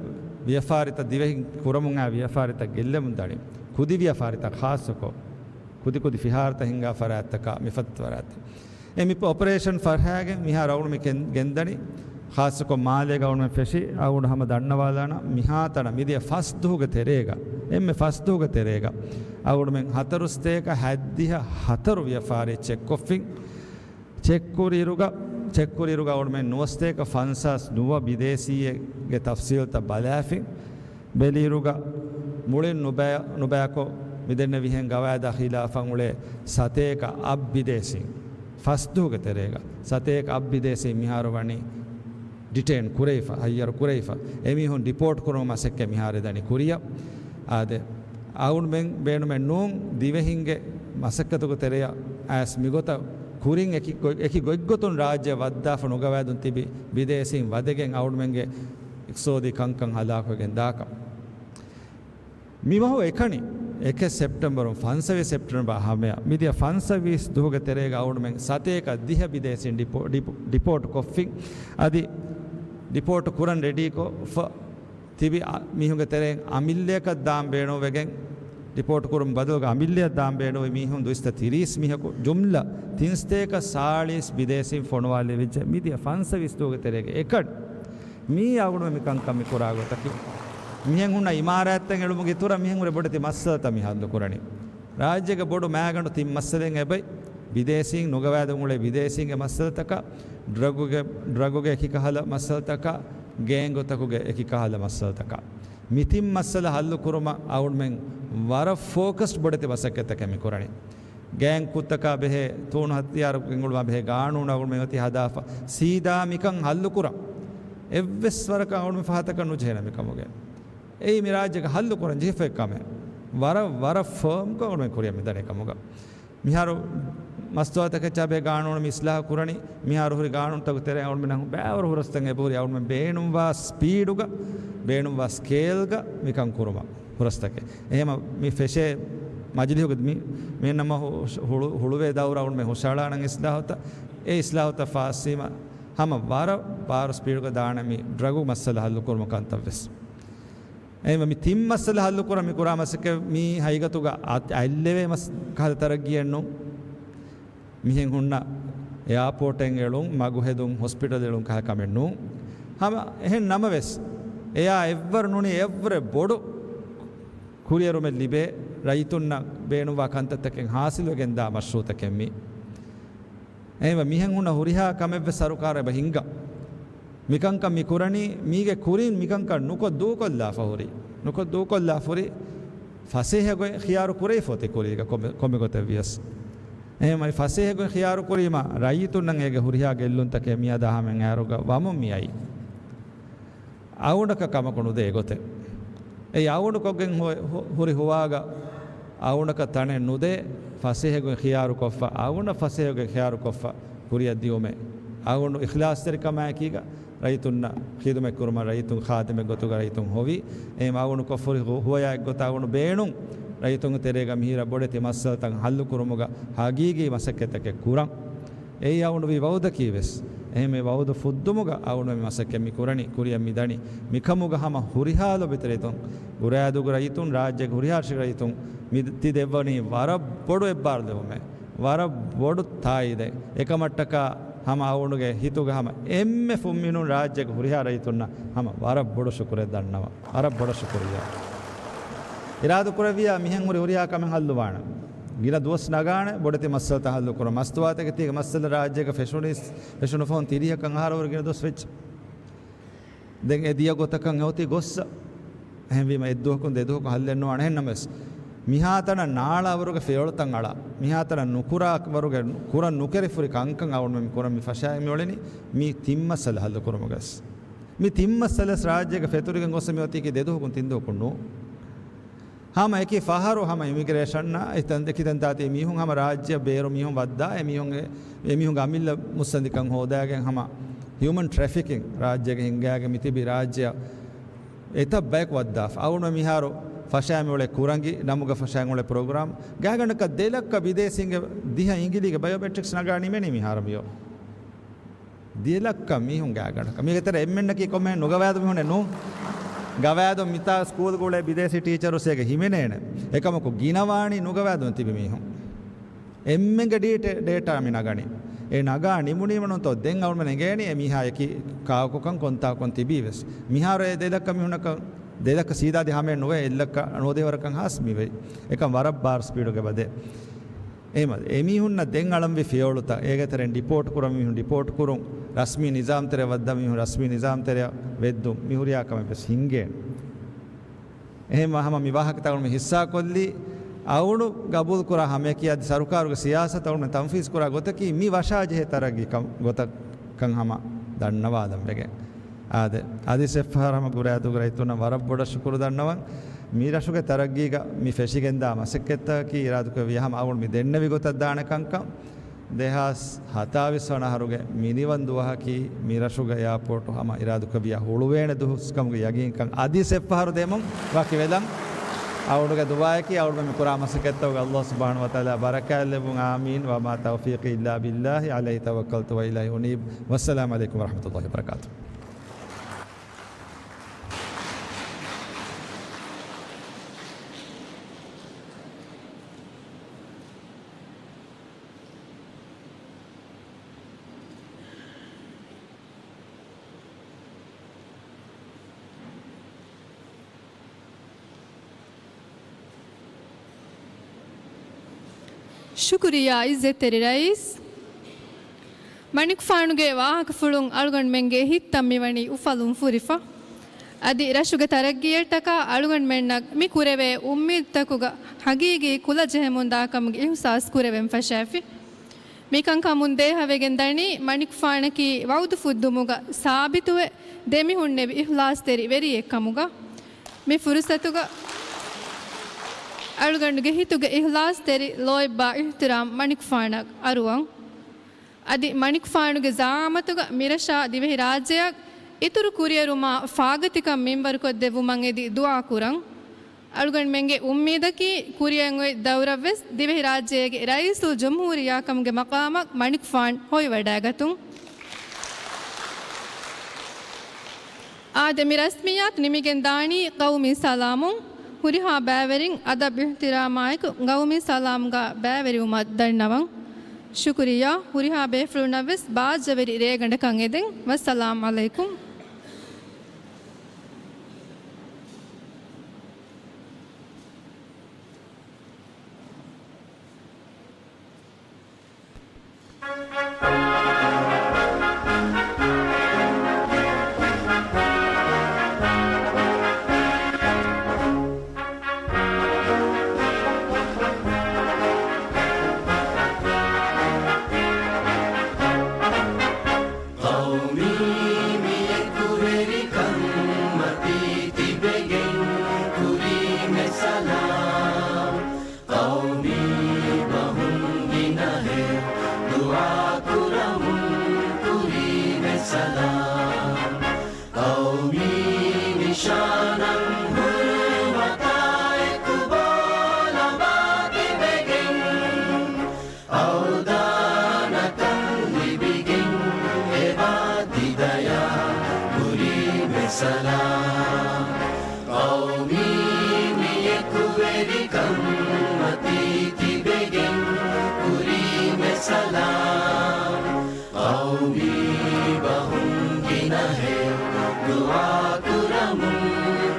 ވިޔަފާރިތައް ދިވެހިން ކުރަމުން އައި ވިޔަފާރިތައް ގެއްލެމުން ދަނީ. ކުދި ވިޔަފާރިތައް ޚާއްޞަކޮށް، ކުދި ކުދި ފިހާރަތައް ހިންގާ ފަރާތްތަކާ މިފަދަ ފަރާތްތައް. އެ މި އޮޕަރޭޝަން ފަށާގެން މިހާރު އަޅުގަނޑު މި ގެން-، ގެންދަނީ. ޚާއްޞަކޮށް މާލޭގަ އަޅުގަނޑު ފެށި އަޅުގަނޑު ހަމަ ދަންނަވާލާނަން މިހާތަނަށް މިދިޔަ ފަސް ދުވަހުގެ ތެރޭގަ، އެންމެ ފަސް ދުވަހުގެ ތެރޭގަ އަޅުގަނޑުމެން ހަތަރުސަތޭކަ ހަތްދިހަ ހަތަރު ވިޔަފާރި ޗެކްކޮށްފިން. ޗެކްކުރިއިރުގަ، ޗެކްކުރިއިރުގަ އަޅުގަނޑުމެން ނުވަސަތޭކަ ފަންސާސް ނުވަ ބިދޭސީއެއްގެ ތަފްސީލްތައް ބަލާފިން. ބެލިއިރުގަ މުޅިން ނުބައި-، ނުބައިކޮށް މިދެންނެވިހެން ގަވާއިދާ ޚިލާފަށް އުޅޭ ސަތޭކަ އަށް ބިދޭސީން ފަސް ދުވަހުގެ ތެރޭގަ ސަތޭކަ އަށް ބިދޭސީން މިހާރު ވަނީ ޑިޓެއިން ކުރެވިފަ، ހައްޔަރު ކުރެވިފަ. އެމީހުން ޑިޕޯޓް ކުރުމަށް މަސައްކަތް މިހާރު ދަނީ ކުރިއަށް. އާދެ، އަޅުގަނޑުމެން ބޭނުމެއް ނޫން ދިވެހިންގެ މަސައްކަތުގެ ތެރެއަށް އައިސް މިގޮތަށް ކުރިން އެކި ގޮ-، އެކި ގޮތްގޮތުން ރާއްޖެ ވައްދާފަ ނުގަވާދުން ތިބި ބިދޭސީން ވަދެގެން އަޅުގަނޑުމެންގެ އިޤްތިޞާދީ ކަންކަން ހަލާކުވެގެން ދާކަން. މި މަހު އެކަނި އެކެއް ސެޕްޓެމްބަރުން ފަންސަވީސް ސެޕްޓެމްބަރ ހަމަޔަށް މިދިޔަ ފަންސަވީސް ދުވަހުގެ ތެރޭގަ އަޅުގަނޑުމެން ސަތޭކަ ދިހަ ބިދޭސީން ޑިޕޯ-، ޑިޕޯ-، ޑިޕޯޓް ކޮށްފިން. އަދި ޑިޕޯޓް ކުރަން ރެޑީކޮށްފަ ތިބި އަ-، މީހުންގެ ތެރެއިން އަމިއްލަޔަކަށް ދާން ބޭނުންވެގެން، ޑިޕޯޓް ކުރުން ބަދަލުގަ އަމިއްލަޔަށް ދާން ބޭނުންވި މީހުން ދުއިސައްތަ ތިރީސް މީހަކު، ޖުމްލަ ތިންސަތޭކަ ސާޅީސް ބިދޭސީން ފޮނުވާލެވިއްޖެ މިދިޔަ ފަންސަވީސް ދުވަހުގެ ތެރޭގަ އެކަން. މީ އަޅުގަނޑުމެން މި ކަންކަން މި ކުރާ ގޮތަކީ، މިހެން ހުންނަ އިމާރާތްތައް އެޅުމުގެ އިތުރަށް މިހެން ހުރި ބޮޑެތި މައްސަލަތައް މި ހައްލު ކުރަނީ. ރާއްޖޭގެ ބޮޑު މައިގަނޑު ތިން މައްސަލައެއް އެބައި، ބިދޭސީން ނުގަވާދުން އުޅޭ ބިދޭސީންގެ މައްސަލަތަކާ، ޑްރަގުގެ، ޑްރަގުގެ އެކި ކަހަލަ މައްސަލަތަކާ، ގޭންގުތަކުގެ އެކި ކަހަލަ މައްސަލަތަކާ. މި ތިން މައްސަލަ ހައްލު ކުރުމަށް އަޅުގަނޑުމެން ވަރަށް ފޯކަސްޑް ބޮޑެތި މަސައްކަތްތަކެއް މި ކުރަނީ. ގޭން ކުށްތަކާ ބެހޭ ތޫނު ހަތިޔާރު ގެންގުޅުމާ ބެހޭ ގާނޫނު އަޅުގަނޑުމެން އޮތީ ހަދާފަ، ސީދާ މިކަން ހައްލު ކުރަން. އެއްވެސް ވަރަކަށް އަޅުގަނޑުމެން ފަހަތަކަށް ނުޖެހޭނެ މިކަމުގެ. އެއީ މި ރާއްޖޭގަ ހައްލު ކުރަން ޖެހިފައި ކަމެއް. ވަރަށް، ވަރަށް ފާމްކޮށް އަޅުގަނޑުމެން ކުރިއަށް މިދަނީ ކަމުގަ. މިހާރު މަސްތުވާތަކެއްޗާ ބެހޭ ގާނޫނު މި އިސްލާހު ކުރަނީ، މިހާރު ހުރި ގާނޫނުތަކުގެ ތެރެއިން އަޅުގަނޑުމެންނަށް ބައިވަރު ހުރަސްތައް އެބަހުރި އަޅުގަނޑުމެން ބޭނުންވާ ސްޕީޑުގަ، ބޭނުންވާ ސްކޭލްގަ މިކަން ކުރުމަށް ހުރަސްތަކެއް. އެހެމަ މި ފެށޭ މަޖިލީހުގެ މި، މި ނަމަ ހު-، ހުޅު-، ހުޅުވޭ ދައުރަށް އަޅުގަނޑުމެން ހުށަހަޅާނަން އިސްލާހުތައް، އެ އިސްލާހުތައް ފާސްވީމަ ހަމަ ވަރަށް ބާރު ސްޕީޑުގަ ދާނެ މި ޑްރަގު މައްސަލަ ހައްލު ކުރުމަށް ކަންތައް ވެސް. އެހެންވެ، މި ތިން މައްސަލަ ހައްލު ކުރަން މި ކުރާ މަސައްކަތް މީ ހަގީގަތުގަ އަ-، އަތްލެވޭ މަސް ކަހަލަ ތަރައްގީއެއް ނޫން. މިހެން ހުންނަ އެއާޕޯޓެއް އެޅުން، މަގު ހެދުން، ހޮސްޕިޓަލް އެޅުން ކަހަލަ ކަމެއް ނޫން. ހަމަ އެހެން ނަމަވެސް، އެޔާ އެއްވަރު ނޫނީ އެއްވަރެއް ބޮޑު ކުރިއެރުމެއް ލިބޭ، ރައްޔިތުންނަށް ބޭނުންވާ ކަންތައްތަކެއް ހާސިލްވެގެންދާ މަޝްރޫއުތަކެއް މީ. އެހެންވެ، މިހެން ހުންނަ ހުރިހާ ކަމެއްވެސް ސަރުކާރަށް އެބަ ހިންގާ. މިކަންކަން މި ކުރަނީ، މީގެ ކުރިން މިކަންކަން ނުކޮށް ދޫކޮށްލާފަ ހުރި، ނުކޮށް ދޫކޮށްލާފަ ހުރި ފަސޭހަ ގޮތް ޚިޔާރު ކުރެވިފަ އޮތީ ކުރީގަ ކޮންމެ، ކޮންމެ ގޮތެއް ވިޔަސް. އެހެންވެ، ފަސޭހަ ގޮތް ޚިޔާރު ކުރީމަ ރައްޔިތުންނަށް އޭގެ ހުރިހާ ގެއްލުންތަކެއް މިއަދާ ހަމައިން އައިރުގަ ވަމުން މިއައީ. އަޅުގަނޑަކަށް ކަމަކު ނުދޭ އެގޮތެއް. އެއީ އަޅުގަނޑު ކޮށްގެން ހު-، ހު-، ހުރި ހުވާގަ އަޅުގަނޑަކަށް ތަނެއް ނުދޭ، ފަސޭހަ ގޮތް ޚިޔާރުކޮށްފަ، އަޅުގަނޑަށް ފަސޭހަ ގޮތް ޚިޔާރުކޮށްފަ ކުރިއަށް ދިއުމެއް. އަޅުގަނޑު އިޚްލާޞްތެރިކަމާއެކީގަ ރައްޔިތުންނަށް ޚިދުމަތް ކުރުމަށް، ރައްޔިތުން ޚާދިމެއް ގޮތުގަ ރައްޔިތުން ހޮވި. އެހެން އަޅުގަނޑު ކޮށްފަ ހުރި ހު-، ހުވަޔާ އެއްގޮތަށް އަޅުގަނޑު ބޭނުން ރައްޔިތުންގެ ތެރޭގަ މިހިރަ ބޮޑެތި މައްސަލަތައް ހައްލު ކުރުމުގަ ހަގީގީ މަސައްކަތްތަކެއް ކުރަން. އެއީ އަޅުގަނޑު ވީ ވައުދަކީ ވެސް. އެހެން މި ވައުދު ފުއްދުމުގަ އަޅުގަނޑު މި މަސައްކަތް މި ކުރަނީ، ކުރިއަށް މި ދަނީ. މިކަމުގަ ހަމަ ހުރިހާ ލޮބިތެރިތުން، ބުރާދޫގެ ރައްޔިތުން، ރާއްޖޭގެ ހުރިހާ ރަށެއްގެ ރައްޔިތުން މި ތި ދެއްވަނީ ވަރަށް ބޮޑު އެއްބާރުލެވުމެއް، ވަރަށް ބޮޑު ތާއީދެއް. އެކަމަށްޓަކާ ހަމަ އަޅުގަނޑުގެ ހިތުގަ ހަމަ އެންމެ ފުންމިނުން ރާއްޖޭގެ ހުރިހާ ރައްޔިތުންނަށް ހަމަ ވަރަށް ބޮޑު ޝުކުރެއް ދަންނަވަން. ވަރަށް ބޮޑަށް ޝުކުރިއްޔާ. އިރާދަ ކުރެއްވިއްޔާ މިހެން ހުރި ހުރިހާ ކަމެއް ހައްލުވާނެ. ގިނަ ދުވަސް ނަގާނެ ބޮޑެތި މައްސަލަތައް ހައްލު ކުރަން. މަސްތުވާތަކެތީގެ މައްސަލަ ރާއްޖޭގަ ފެށުނީ، ފެށުނު ފަހުން ތިރީހަކަށް އަހަރުވަރު ގިނަ ދުވަސް ވެއްޖެ. ދެން އެ ދިޔަ ގޮތަކަށް އެ އޮތީ ގޮއްސަ. އެހެންވީމަ އެއްދުވަހަކުން ދެދުވަހަކުން ހައްލެއް ނުވާނެ. އެހެންނަމަވެސް، މިހާތަނަށް ނާޅާވަރުގެ ފިޔަވަޅުތައް އަޅާ، މިހާތަނަށް ނުކުރާވަރުގެ ކުރަން ނުކެރިފުރި ކަންކަން އަޅުގަނޑުމެން މި ކުރަން މި ފަށާގެން މިއުޅެނީ މި ތިން މައްސަލަ ހައްލުކުރުމުގަސް. މި ތިން މައްސަލަ ރާއްޖޭގަ ފެތުރިގެން ގޮސް މި އޮތީކީ ދެ ދުވަހަކުން ތިން ދުވަހަކުން ނޫން. ހަމަ އެކި ފަހަރު ހަމަ އިމިގްރޭޝަންއާ އެކިތަންތާތީ މީހުން ހަމަ ރާއްޖެއަށް ބޭރު މީހުން ވައްދާ އެ މީހުން، އެ މީހުންގެ އަމިއްލަ މުއްސަނދިކަން ހޯދާގެން ހަމަ ހިއުމަން ޓްރެފިކިން ރާއްޖޭގަ ހިންގާގެން މިތިބި ރާއްޖެއަށް އެތައް ބަޔަކު ވައްދާފަ. އަޅުގަނޑު މިހާރު ފަށާ މިއުޅޭ ކުރަނގި ނަމުގަ ފަށާ މިއުޅޭ ޕްރޮގްރާމް ގާތްގަނޑަކަށް ދެ ލައްކަ ބިދޭސީންގެ ދިހަ އިނގިލީގެ ބަޔޯމެޓްރިކްސް ނަގާ ނިމެނީ މިހާރު މިއޮ. ދެ ލައްކަ މީހުން ގާތްގަނޑަކަށް. މީގެ ތެރޭ އެންމެންނަކީ ކޮންމެހެން ނުގަވާދު މީހުންނެއް ނޫން. ގަވާއިދުން މިތާ ސްކޫލްގަ އުޅޭ ބިދޭސީ ޓީޗަރުސް އޭގެ ހިމެނޭނެ. އެކަމަކު ގިނަވާނީ ނުގަވާދުން ތިބި މީހުން. އެންމެންގެ ޑީޓެ-، ޑޭޓާ މި ނަގަނީ. އެ ނަގާ ނިމުނީމަ ނޫންތޯ ދެން އަޅުމެން އެނގޭނީ އެ މީހާ އެކީ ކާކުކަން ކޮންތާކުން ތިބީ ވެސް. މިހާރު އެ ދެ ލައްކަ މީހުންނަކަށް ދެ ލައްކަ ސީދާ ދިހަ ހަމައެއް ނުވޭ، އެއް ލައްކަ ނުވަދިހަ ވަރަކަށް ހާސް މިވޭ. އެކަން ވަރަށް ބާރު ސްޕީޑުގެ ބަދޭ. އެހެންވެ، އެމީހުންނަށް ދެން އަޅަންވީ ފިޔަވަޅުތައް، އޭގެ ތެރެއިން ޑިޕޯޓް ކުރަން މީހުން ޑިޕޯޓް ކުރުން، ރަސްމީ ނިޒާމް ތެރެއަށް ވައްދާ މީހުން ރަސްމީ ނިޒާމް ތެރެއަށް ވެއްދުން، މި ހުރިހާ ކަމެއް ވެސް ހިނގޭނެ. އެހެންވެ، ހަމަ މި ވާހަކަތައް އަޅުގަނޑު ހިއްސާކޮށްލީ، އަޅުގަނޑު ގަބޫލުކުރާ ހަމަޔަކީ އަދި ސަރުކާރުގެ ސިޔާސަތު އަޅުގަނޑު ތަންފީޒް ކުރާ ގޮތަކީ، މި ވަށާޖެހޭ ތަރައްގީ ކަމް ގޮތަށް ކަން ހަމަ ދަންނަވާލަން ވެގެން. އާދެ، އަދި ސެފް ހަރަމަ ގުރާދޫގެ ރައްޔިތުންނަށް ވަރަށް ބޮޑަށް ޝުކުރު ދަންނަވަން. މި ރަށުގެ ތަރައްގީގަ މި ފެށިގެންދާ މަސައްކަތްތަކަކީ އިރާދުކުރެއްވިޔާ ހަމަ އަޅުގަނޑު މި ދެންނެވި ގޮތަށް ދާނެ ކަންކަން. ދެހާސް ހަތާވީސް ވަނަ އަހަރުގެ މިނިވަން ދުވަހަކީ މި ރަށުގެ އެއާޕޯޓު ހަމަ އިރާދުކުރެއްވިޔާ ހުޅުވޭނެ ދުވަހު ކަމުގެ ޔަގީންކަން އަދި ސެފް އަހަރު ދެމުން ވަކިވެލަން. އަޅުގަނޑުގެ ދުޢާއަކީ އަޅުގަނޑު މި ކުރާ މަސައްކަތްތަކުގަ ﷲ ސުބްޙާނަހޫ ވަތަޢާލާ ބަރަކާތްލެއްވުން. އާމީން. وما توفيقي إلا بالله عليه توكلت وإليه أنيب. والسلام عليكم ورحمة الله وبركاته. ޝުކުރިއްޔާ އިއްޒަތްތެރި ރައީސް. މަނިކުފާނުގެ ވާހަކަފުޅުން އަޅުގަނޑުމެންގެ ހިތްތައް މިވަނީ އުފަލުން ފުރިފަ. އަދި ރަށުގެ ތަރައްގީއަށްޓަކާ އަޅުގަނޑުމެންނަށް މި ކުރެވޭ އުއްމީދުތަކުގަ ހަގީގީ ކުލަ ޖެހެމުންދާ ކަމުގެ އިޙުސާސް ކުރެވެން ފަށާފި. މިކަންކަމުން ދޭހަވެގެން ދަނީ މަނިކުފާނަކީ ވަޢުދު ފުއްދުމުގަ ސާބިތުވެ، ދެމިހުންނެވި އިޚްލާޞްތެރި ވެރިއެއް ކަމުގަ. މި ފުރުޞަތުގަ އަޅުގަނޑުގެ ހިތުގެ އިޚްލާޞްތެރި ލޯތްބާ އިޙްތިރާމް މަނިކުފާނަށް އަރުވަން. އަދި މަނިކުފާނުގެ ޒަޢާމަތުގަ މިރަށާ ދިވެހިރާއްޖެއަށް އިތުރު ކުރިއެރުމާ ފާގަތިކަން މިންވަރުކޮށްދެއްވުމަށް އެދި ދުޢާ ކުރަން. އަޅުގަނޑުމެންގެ އުއްމީދަކީ ކުރިއަށް އޮތް ދައުރަށްވެސް ދިވެހިރާއްޖޭގެ ރައީސުލްޖުމްހޫރިއްޔާ ކަމުގެ މަޤާމަށް މަނިކުފާން ހޮވިވަޑައިގަތުން. އާދެ، މި ރަސްމިއްޔާތު ނިމިގެން ދާނީ ޤައުމީ ސަލާމުން. ހުރިހާ ބައިވެރިން އަދަބް އިޙްތިރާމާއެކު ޤައުމީ ސަލާމްގަ ބައިވެރިވުމަށް ދަންނަވަން. ޝުކުރިއްޔާ. ހުރިހާ ބޭފުޅުންނަށްވެސް ބާއްޖަވެރި ރޭގަނޑަކަށް އެދެން. ވައްސަލާމް ޢަލައިކުމް. ޤައުމީ މި އެކުވެރިކަން މަތީ ތިބެގެން ކުރީމެ ސަލާމް. ޤައުމީ ބަހުން ގިނަހެޔޮ ދުޢާ ކުރަމުން ކުރީމެ ސަލާމް. ޤައުމީ ނިޝާނަށް ހުރުމަތާއެކު ބޯލަބާ ތިބެގެން އަޅުދާނަކަން ލިބިގެން އެބާ ތިދަޔާ ކުރީމެ ސަލާމް. ޤައުމީ މި އެކުވެރިކަން މަތީ ތިބެގެން ކުރީމެ ސަލާމް. ޤައުމީ ބަހުން ގިނަހެޔޮ ދުޢާ ކުރަމުން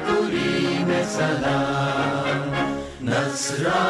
ކުރީމެ ސަލާމް. ނަޞްރާ